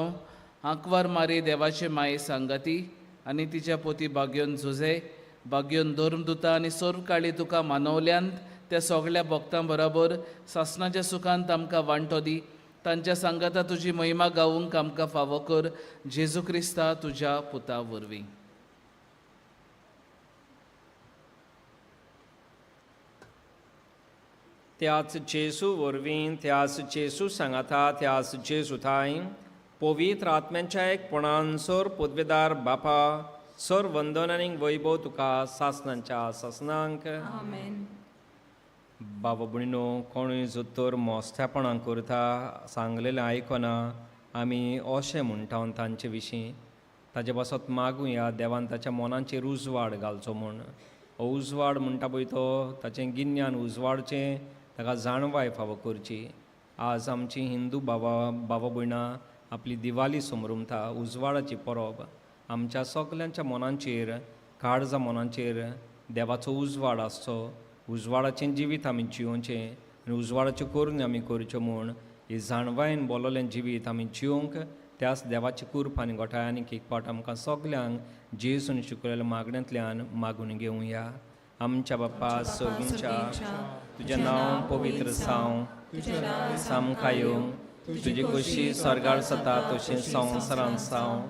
I: आंकवार मारी देवाचे माये सांगाती आनी तिच्या पोती बागयोन झुजे बागयोन धर्मदुता आनी सर्व काळी तुका मानवल्यांत त्या सगळ्या भक्तां बराबर सासणाच्या सुखांत आमकां वांटो दी. तांच्या सांगाता तुजी महिमा गावूंक आमकां फावो कर. जेजू क्रिस्ता तुज्या पुता वरवीं.
F: त्याच जेजू वरवीं, त्याच जेजू सांगाता, त्याच जेजू थांय पवित्र आत्म्यांच्या एकपणान सर पदवेदार बापा, सर वंदन आनी वैभव तुका सासणांच्या सासणांक.
E: आमेन.
F: बाबा भयणीनो, कोणूय जोतर मोस्त्यापणां करता, सांगलेलें आयकना, आमी अशें म्हणटा तांचे विशीं, ताजे पासत मागुया देवान ताच्या मनाचेर उजवाड घालचो म्हूण. हो उजवाड म्हणटा पळय तो ताचें गिन्यान उजवाडचें, ताका जाणवाय फावो करची. आज आमची हिंदू बाबा बाबा भयणां आपली दिवाली समरमता, उजवाडाची परब. आमच्या सगल्यांच्या मनांचेर, काळजा मनांचेर देवाचो उजवाड आसचो. उजवाडाचें जिवीत आमी जियोवचें आनी उजवाडाच्यो करून आमी करच्यो म्हूण ही जाणवायेन बोललें जिवीत आमी जियोवंक त्याच देवाची कुर्प आनी गोठाय आनी एक फावट आमकां सगल्यांक जेजून शिकयलेल्या मागण्यांतल्यान मागून घेवया. आमच्या बाप्पा सर्गींच्या, तुजें नांव पवित्र जावं, सामकां येवं, तुजी खोशी स्वर्गार जाता तशी संवसारांत जावं.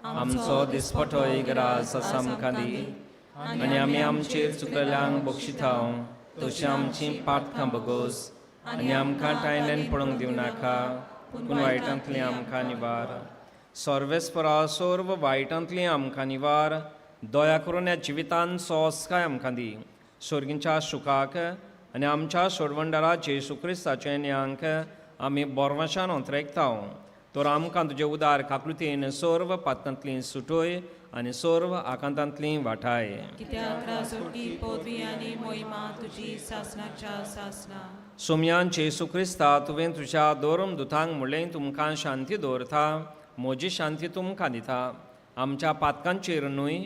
F: आमचो दिसपटो ग्रास आमकां दी आनी आमी आमचेर चुकल्यांक बक्षिता तशी आमची पातकां बगोस आनी आमकां टायल्यान पडूंक दिवं नाका, पूण वायटांतली आमकां निवार. सर्वेस्परा सर्व वायटांतली आमकां निवार दया करून ह्या जिवितान सोसकाय आमकां दी सोर्गींच्या सुखाक आनी आमच्या सोडवंडारा जेसू क्रिस्ताचे न्यांक आमी बोरवाशान ओंतरेकता तर आमकां तुजे उदार काकृतीन सर्व पात्रांतली सुटोय आनी सर्व आकांतांतली वाठाय.
E: कित्याक राजोटी पदवी आनी मोहिमा तुजी सासणाच्या सासना.
F: सोमयान जेसू क्रिस्ता तुवें तुज्या दोरम दुतांक म्हणलें तुमकां शांती दवरता म्हजी शांती तुमकां दिता. आमच्या पातकांचेर न्हय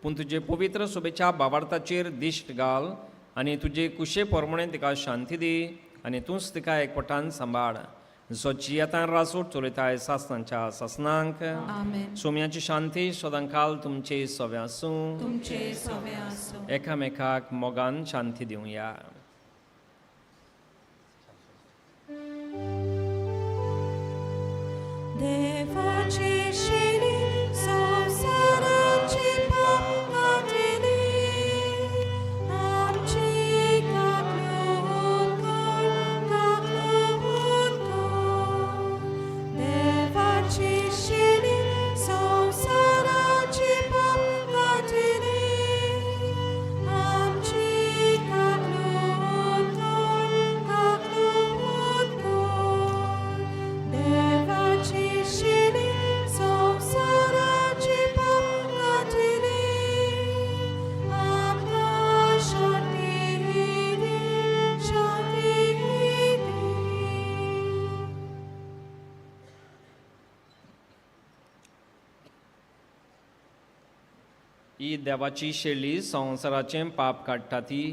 F: पूण तुजे पवित्र सोबेच्या बावार्थाचेर दिश्ट घाल आनी तुजे कुशे प्रमाणे तिका शांती दी आनी तूंच तिका एकवटान सांबाळ जो जियेतान राजवट चलयताय सासणाच्या सासणांक.
E: आमेन.
F: सोम्याची शांती सदांकाल तुमचे सवे आसूं.
E: तुमचे सवे आसूं.
F: एकामेकाक मोगान शांती दिवया.
E: देवाची शिरी संवसाराची पाप काडटली, आमची काकलूट कर, काकलूट कर. देवाची शिरी संवसाराची पाप काडटली, आमची काकलूट कर, काकलूट कर. देवाची शिरी संवसाराची पाप काडटली, आमकां शांती दी, शांती दी.
F: ही देवाची शेळी संवसाराचें पाप काडटा ती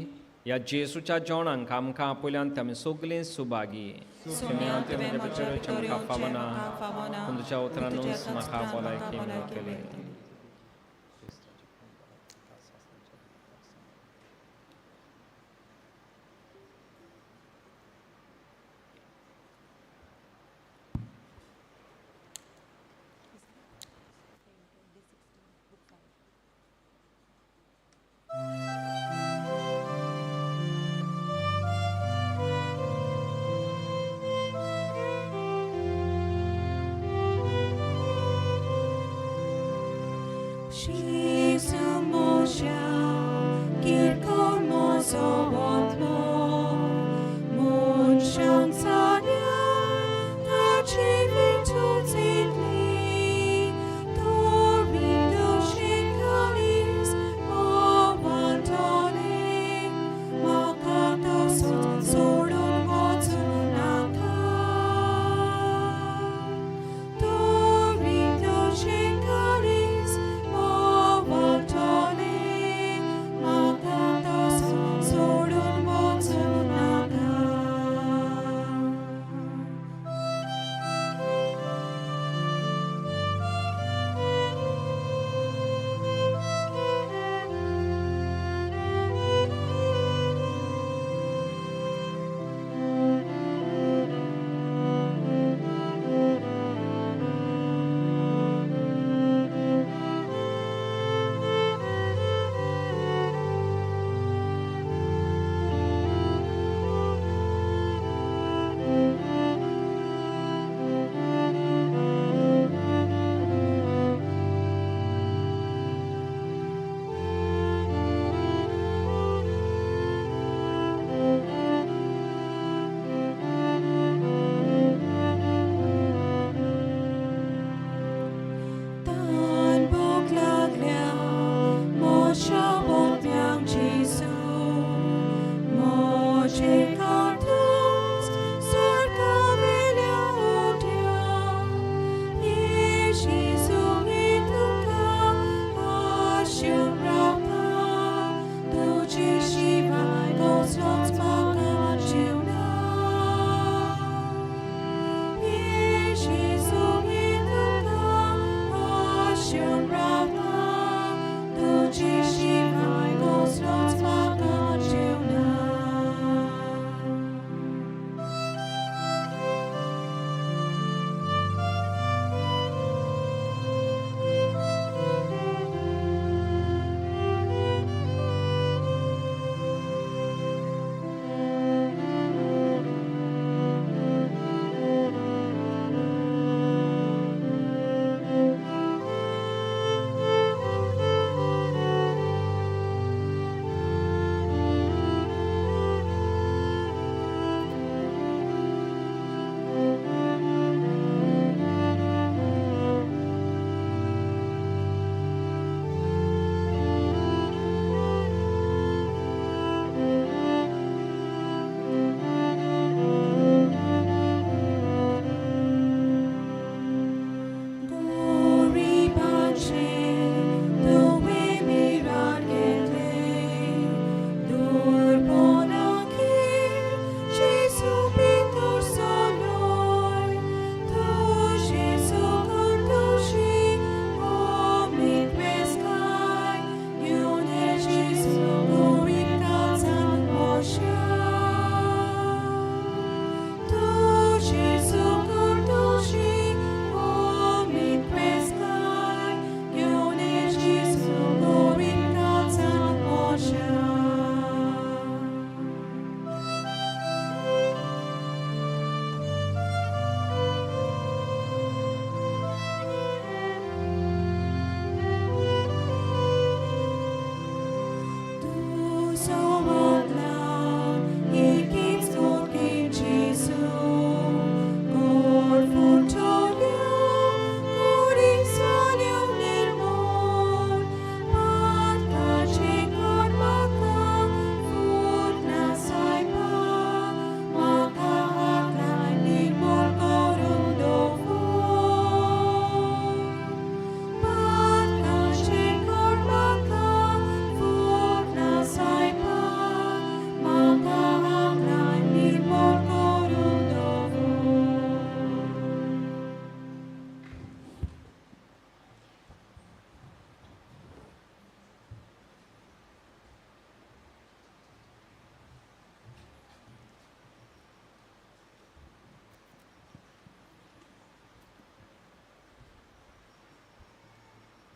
F: ह्या जेसूच्या जेवणांक आमकां आपयल्यान आमी सगलीं सुभागी.
E: सोम्या तुवें म्हज्या भितर
F: म्हाका
E: येवचें
F: फावना
E: म्हाका फावना,
F: पूण तुज्या
E: पूण
F: उतरानूच
E: तुज्या
F: म्हाका
E: उतरान
F: भलायकी
E: म्हाका भलायकी
F: मेळटली.
E: मेळटली. Jesu moja, kirko mozo otlo, mun sanya, tachi vitu zitli, torindo shikalis, movantole, makato sodun gotsu naka. Torito shikalis, movantole,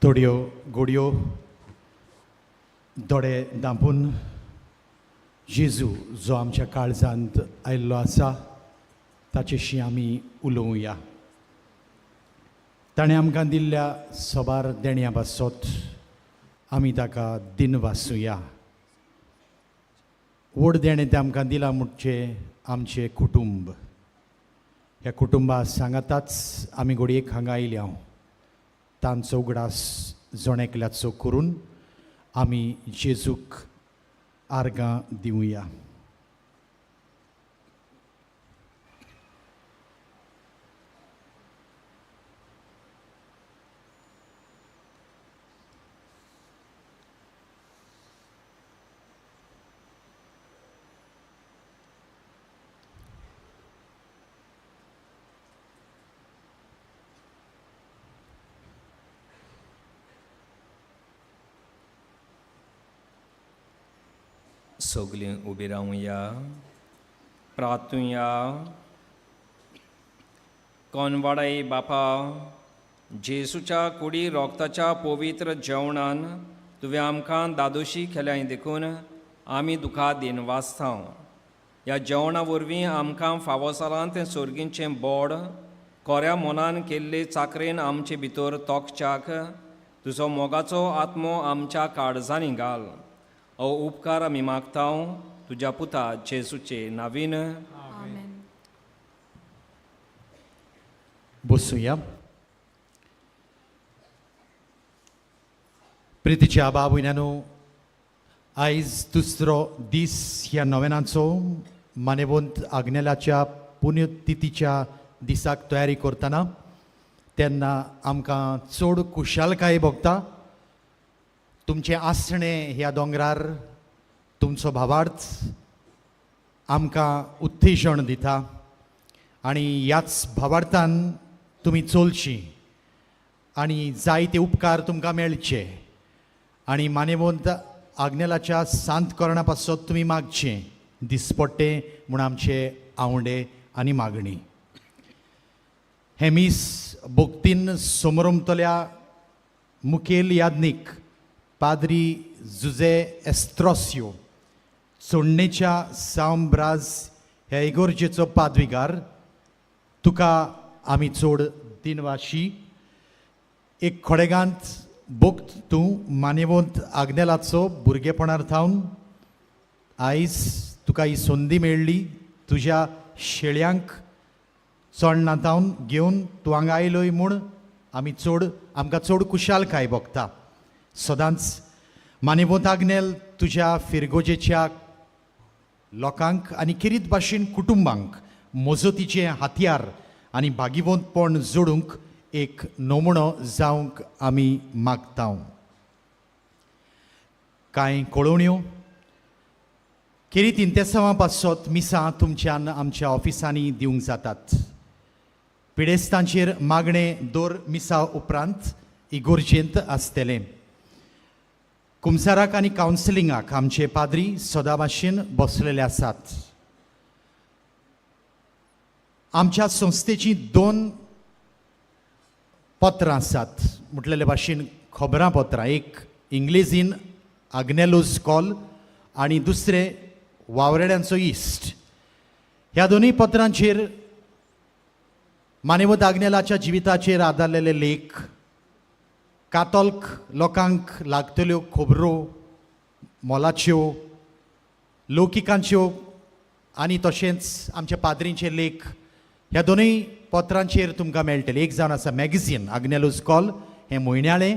K: थोड्यो घोडयो दोळे धांपून जेजू जो आमच्या काळजांत आयिल्लो आसा ताचेशी आमी उलोवया. ताणें आमकां दिल्ल्या सबार देण्या पासत आमी ताका दिनवासुया. व्हड देणें तें आमकां दिलां म्हणचे आमचें कुटुंब. ह्या कुटुंबा सांगाताच आमी घडयेक हांगा आयल्या. तांचो उगडास जण एकल्याचो करून आमी जेजूक आर्गां दिवया.
F: सगलीं उबी रावया, प्रार्थुया. कोनवाडाय बापा, जेसूच्या कुडी रोगताच्या पवित्र जेवणान तुवें आमकां दादोशी केल्याय देखून आमी दुखा दिन वाचतांव. ह्या जेवणा वरवीं आमकां फावो जालां तें सोर्गींचें बोड कोऱ्या मनान केल्ले चाकरेन आमचे भितर तोखच्याक तुजो मोगाचो आत्मो आमच्या काळजांनी घाल. हो उपकार आमी मागतांव तुज्या पुता जेसूचे नावीन.
K: बसुया. प्रितीच्या बाबुयन्यानो, आयज दुसरो दीस ह्या नवेनाचो. मानेवंत आग्नेलाच्या पुण्यतिथीच्या दिसाक तयारी करतना तेन्ना आमकां चड खुशालकाय भोगता. तुमचें आसणें ह्या दोंगरार, तुमचो भावार्थ आमकां उत्तेजन दिता आनी ह्याच भावार्थान तुमी चलची आनी जायते उपकार तुमकां मेळचे आनी मानेवंत आग्नेलाच्या सांत करणा पासत तुमी मागचें दिसपट्टें म्हूण आमचे आवंडे आनी मागणी. हें मीस भक्तीन समरमतल्या मुखेल याज्ञीक पाद्री जुजे एस्ट्रोसियो, चोडणेच्या सांब्राज ह्या इगोर्जेचो पादविगार, तुका आमी चड दिनवाशी. एक खोडेगांत भक्त तूं मानेवंत आग्नेलाचो भुरगेपणार थावन आयज तुका ही संदी मेळ्ळी तुज्या शेळयांक चोडणा थावन घेवन तूं हांगा आयलोय म्हूण आमी चड आमकां चड खुशालकाय भोगता. सदांच मानेवंत आग्नेल तुज्या फिरगोजेच्या लोकांक आनी खेरीत भाशेन कुटुंबांक मजतीचें हत्यार आनी भागिवंतपण जोडूंक एक नमुनो जावंक आमी मागता. कांय कळोवण्यो खेरीत इंतेसांवां पासत मिसां तुमच्यान आमच्या ऑफिसांनी दिवंक जातात. पिडेस्तांचेर मागणें दर मिसा उपरांत इगोर्जेंत आसतलें. कुमसाराक आनी कावन्सिलिंगाक आमचे पाद्री सदां भाशेन बसलेले आसात. आमच्या संस्थेची दोन पत्रां आसात, म्हटलेले भाशेन खबरांपत्रां, एक इंग्लेजीन आग्नेलोज कॉल आनी दुसरें वावरेड्यांचो इश्ट. ह्या दोनूय पत्रांचेर मानेवत आग्नेलाच्या जिविताचेर आदारलेले लेख, कातोल्क लोकांक लागतल्यो खबरो, मोलाच्यो, लौकिकांच्यो आनी तशेंच आमच्या पाद्रींचे लेख ह्या दोनूय पत्रांचेर तुमकां मेळटले. एक जावन आसा मॅगझीन आग्नेलोज कॉल हें म्हयन्याळें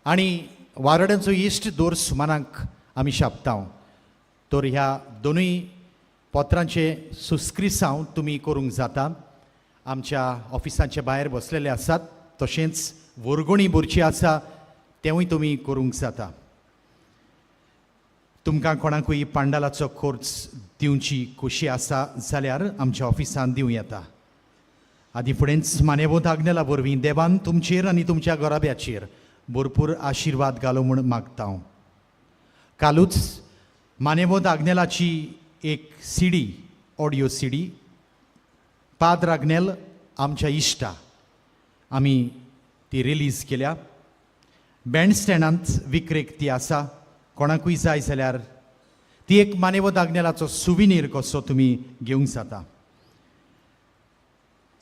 K: आनी वारोड्यांचो इश्ट दर सुमानाक आमी छापता. तर ह्या दोनूय पत्रांचें सुस्क्रिसांव तुमी करूंक जाता. आमच्या ऑफिसांचे भायर बसलेले आसात, तशेंच वर्गणी भरची आसा तेंवूय तुमी करूंक जाता. तुमकां कोणाकूय पांडालाचो खर्च दिवची खोशी आसा जाल्यार आमच्या ऑफिसांत दिवं येता. आदी फुडेंच मानेवत आग्नेला वरवीं देवान तुमचेर आनी तुमच्या घराब्याचेर भरपूर आशिर्वाद घालो म्हूण मागता हांव. कालूच मानेवत आग्नेलाची एक CD, audio CD, Padu Agnel आमच्या इश्टा, आमी ती रिलीज केल्या. बँडस्टँडांत विक्रेक ती आसा. कोणाकूय जाय जाल्यार ती एक मानेवत आग्नेलाचो सुविनीर कसो तुमी घेवंक जाता.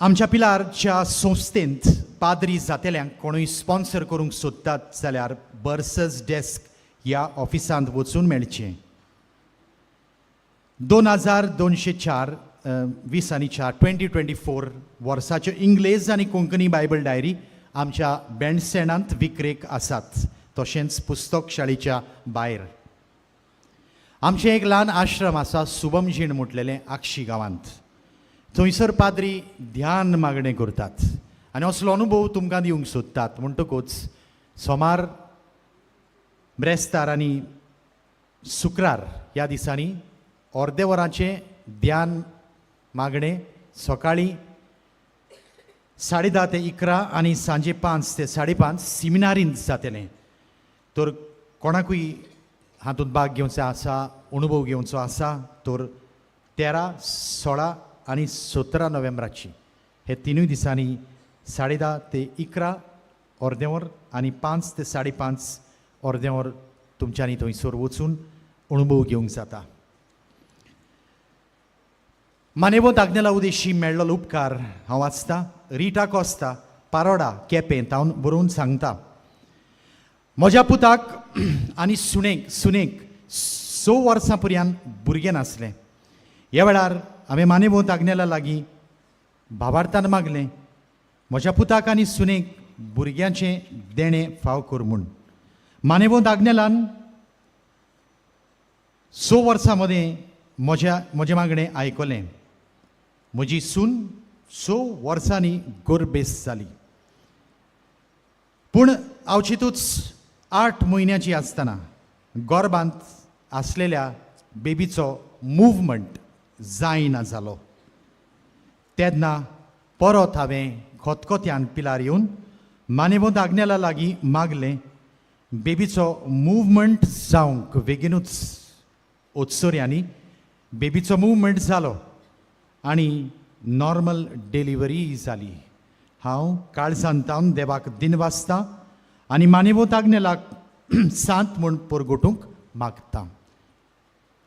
K: आमच्या पिलारच्या संस्थेंत पाद्री जातेल्यांक कोणूय स्पॉन्सर करूंक सोदतात जाल्यार बर्सस डेस्क ह्या ऑफिसांत वचून मेळचें. 2204 20 आनी 4 2024 वर्साच्यो इंग्लेज आनी कोंकणी बायबल डायरी आमच्या बँडस्टँडांत विक्रेक आसात, तशेंच पुस्तक शाळेच्या भायर. आमचें एक ल्हान आश्रम आसा सुबम जीण म्हटलेलें आक्षी गांवांत. थंयसर पाद्री ध्यान मागणें करतात आनी असलो अनुभव तुमकां दिवंक सोदतात. म्हणटकूच सोमार, ब्रेस्तार आनी शुक्रार ह्या दिसांनी अर्दे वरांचें ध्यान मागणें सकाळीं 10:30 ते 11 आनी सांजे 5 ते 5:30 सिमिनारींत जातलें. तर कोणाकूय हातूंत भाग घेवचो आसा, अनुभव घेवचो आसा तर 13, 16 आनी 17 नोव्हेंबराची हे तिनूय दिसांनी 10:30 ते 11 अर्दें वर आनी 5 ते 5:30 अर्दें वर तुमच्यांनी थंयसर वचून अनुभव घेवंक जाता. मानेवत आग्नेला उदेशी मेळ्ळो उपकार हांव वाचता. रिटा कोस्ता, पारोडा, केपें तावन बरोवन सांगता, म्हज्या पुताक आनी सुनेक 6 वर्सां पर्यंत भुरगें नासलें. ह्या वेळार हांवें मानेवत आग्नेला लागीं भावार्थान मागलें, म्हज्या पुताक आनी सुनेक भुरग्यांचें देणें फाव कर म्हूण. मानेवत आग्नेलान 6 वर्सां मदीं म्हजें मागणें आयकलें. म्हजी सून 6 वर्सांनी गर्भेस्त जाली, पूण अवचितूच 8 म्हयन्याची आसतना गर्भांत आसलेल्या बेबीचो मुवमंट जायना जालो. तेन्ना परत हांवें खतखत्यान पिलार येवन मानेवंत आग्नेला लागीं मागलें, बेबीचो मुवमंट जावंक. बेगीनूच ओत्सोऱ्यांनी बेबीचो मुवमंट जालो आनी नॉर्मल डिलिव्हरी जाली. हांव काळजान तावन देवाक दिनवासता आनी मानेवत आग्नेलाक सांत म्हूण परगटूंक मागता.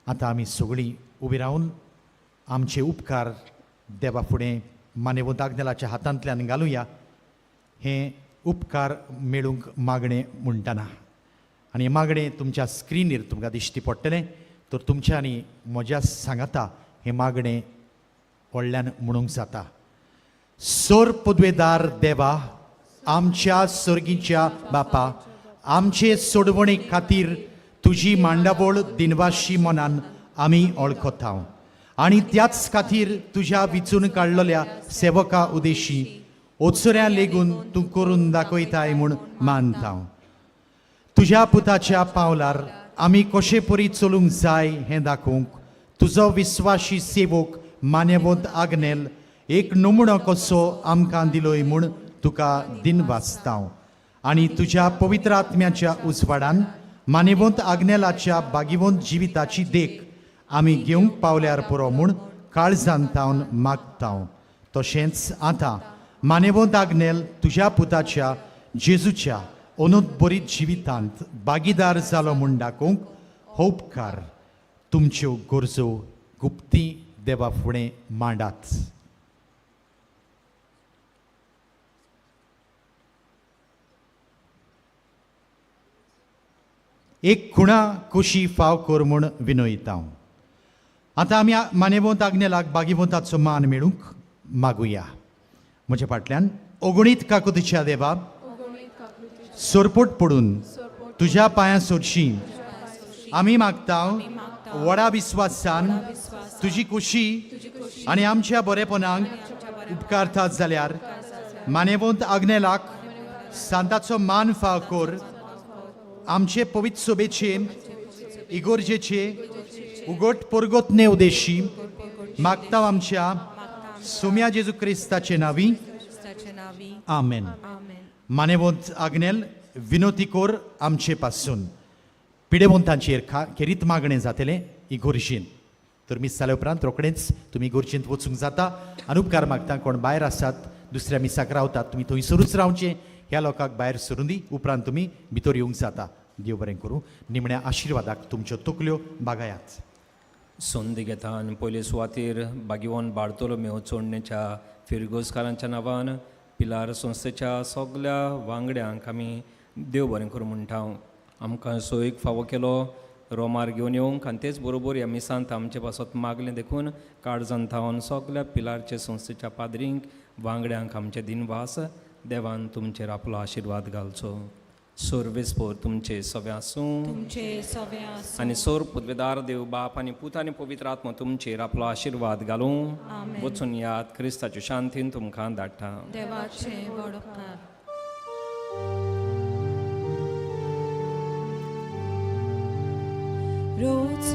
K: आतां आमी सगळीं उबी रावन आमचे उपकार देवा फुडें मानेवत आग्नेलाच्या हातांतल्यान घालुया, हें उपकार मेळूंक मागणें म्हणटना. आनी हें मागणें तुमच्या स्क्रिनीर तुमकां दिश्टी पडटलें, तर तुमच्या आनी म्हज्या सांगाता हें मागणें व्हडल्यान म्हणूंक जाता. सोर पदवेदार देवा, आमच्या सर्गीच्या बापा, आमचे सोडवणे खातीर तुजी मांडावळ दिनवाशी मनान आमी वळखता आनी त्याच खातीर तुज्या विचून काडलेल्या सेवका उदेशी ओचऱ्या लेगून तूं करून दाखयताय म्हूण मानता. तुज्या पुताच्या पावलार आमी कशे परी चलूंक जाय हें दाखोवंक तुजो विस्वाशी सेवक मान्यवंत आग्नेल एक नमुणो कसो आमकां दिलोय म्हूण तुका दिनवासता. आनी तुज्या पवित्र आत्म्याच्या उजवाडान मानेवंत आग्नेलाच्या बागिवंत जिविताची देख आमी घेवंक पावल्यार पुरो म्हूण काळजान तावन मागता. तशेंच आतां मानेवंत आग्नेल तुज्या पुताच्या जेजूच्या अनुदबरीत जिवितांत भागीदार जालो म्हूण दाखोवंक हो उपकार तुमच्यो गरजो गुप्ती देवा फुडें मांडात. एक खुणा कुशी फाव कर म्हूण विनयता. आतां आमी मानेवंत आग्नेलाक बागिवंताचो मान मेळूंक मागुया. म्हज्या फाटल्यान, अगणीत काकुतीच्या देवा, सरपोट पडून तुज्या पांयां सोडशी आमी मागता, व्हडा विस्वासान तुजी कुशी आनी आमच्या बरेपणाक उपकारतात जाल्यार मानेवंत आग्नेलाक सांताचो मान फाव कर. आमचे पवित्र सोबेचे इगोर्जेचे उगट परगोतने उदेशी मागता, आमच्या सोम्या जेजू क्रिस्ताचे नावी.
E: क्रिस्ताचे नावी.
K: आमेन.
E: आमेन.
K: मानेवंत आग्नेल, विनोती कोर आमचे पासून. पिडेवंतांचेर खेरीत मागणें जातलें इगोर्जीन, तर मीस जाल्या उपरांत रोखडेंच तुमी इगोर्जींत वचूंक जाता. आनी उपकार मागता, कोण भायर आसात, दुसऱ्या मिसाक रावतात, तुमी थंयसरूच रावचें. ह्या लोकांक भायर सरून दी, उपरांत तुमी भितर येवंक जाता. देव बरें करूं. निमण्या आशिर्वादाक तुमच्यो तकल्यो बागायात.
F: संदी घेता आनी पयले सुवातेर बागीवन बार्तोलोमेव चोडणेच्या फिरगोजकारांच्या नांवान पिलार संस्थेच्या सगल्या वांगड्यांक आमी देव बरें करूं म्हणटा. आमकां सोयीक फावो केलो रोमार घेवन येवंक आनी तेच बरोबर ह्या मिसांत आमचे पासत मागलें देखून काळजान थावन सगल्या पिलारचे संस्थेच्या पाद्रींक वांगड्यांक आमचे दिनवास. देवान तुमचेर आपलो आशिर्वाद घालचो. सर्वेस्पोर तुमचे सगळे आसूं.
E: तुमचे सवे आसूं.
F: आनी सोर पुदवेदार देव बाप आनी पूत आनी पवित्र आत्मो तुमचेर आपलो आशिर्वाद घालूं.
E: आमेन.
F: वचून याद क्रिस्ताच्यो शांतीन तुमकां धाडटा.
E: देवाचे व्हड उपकार. रोज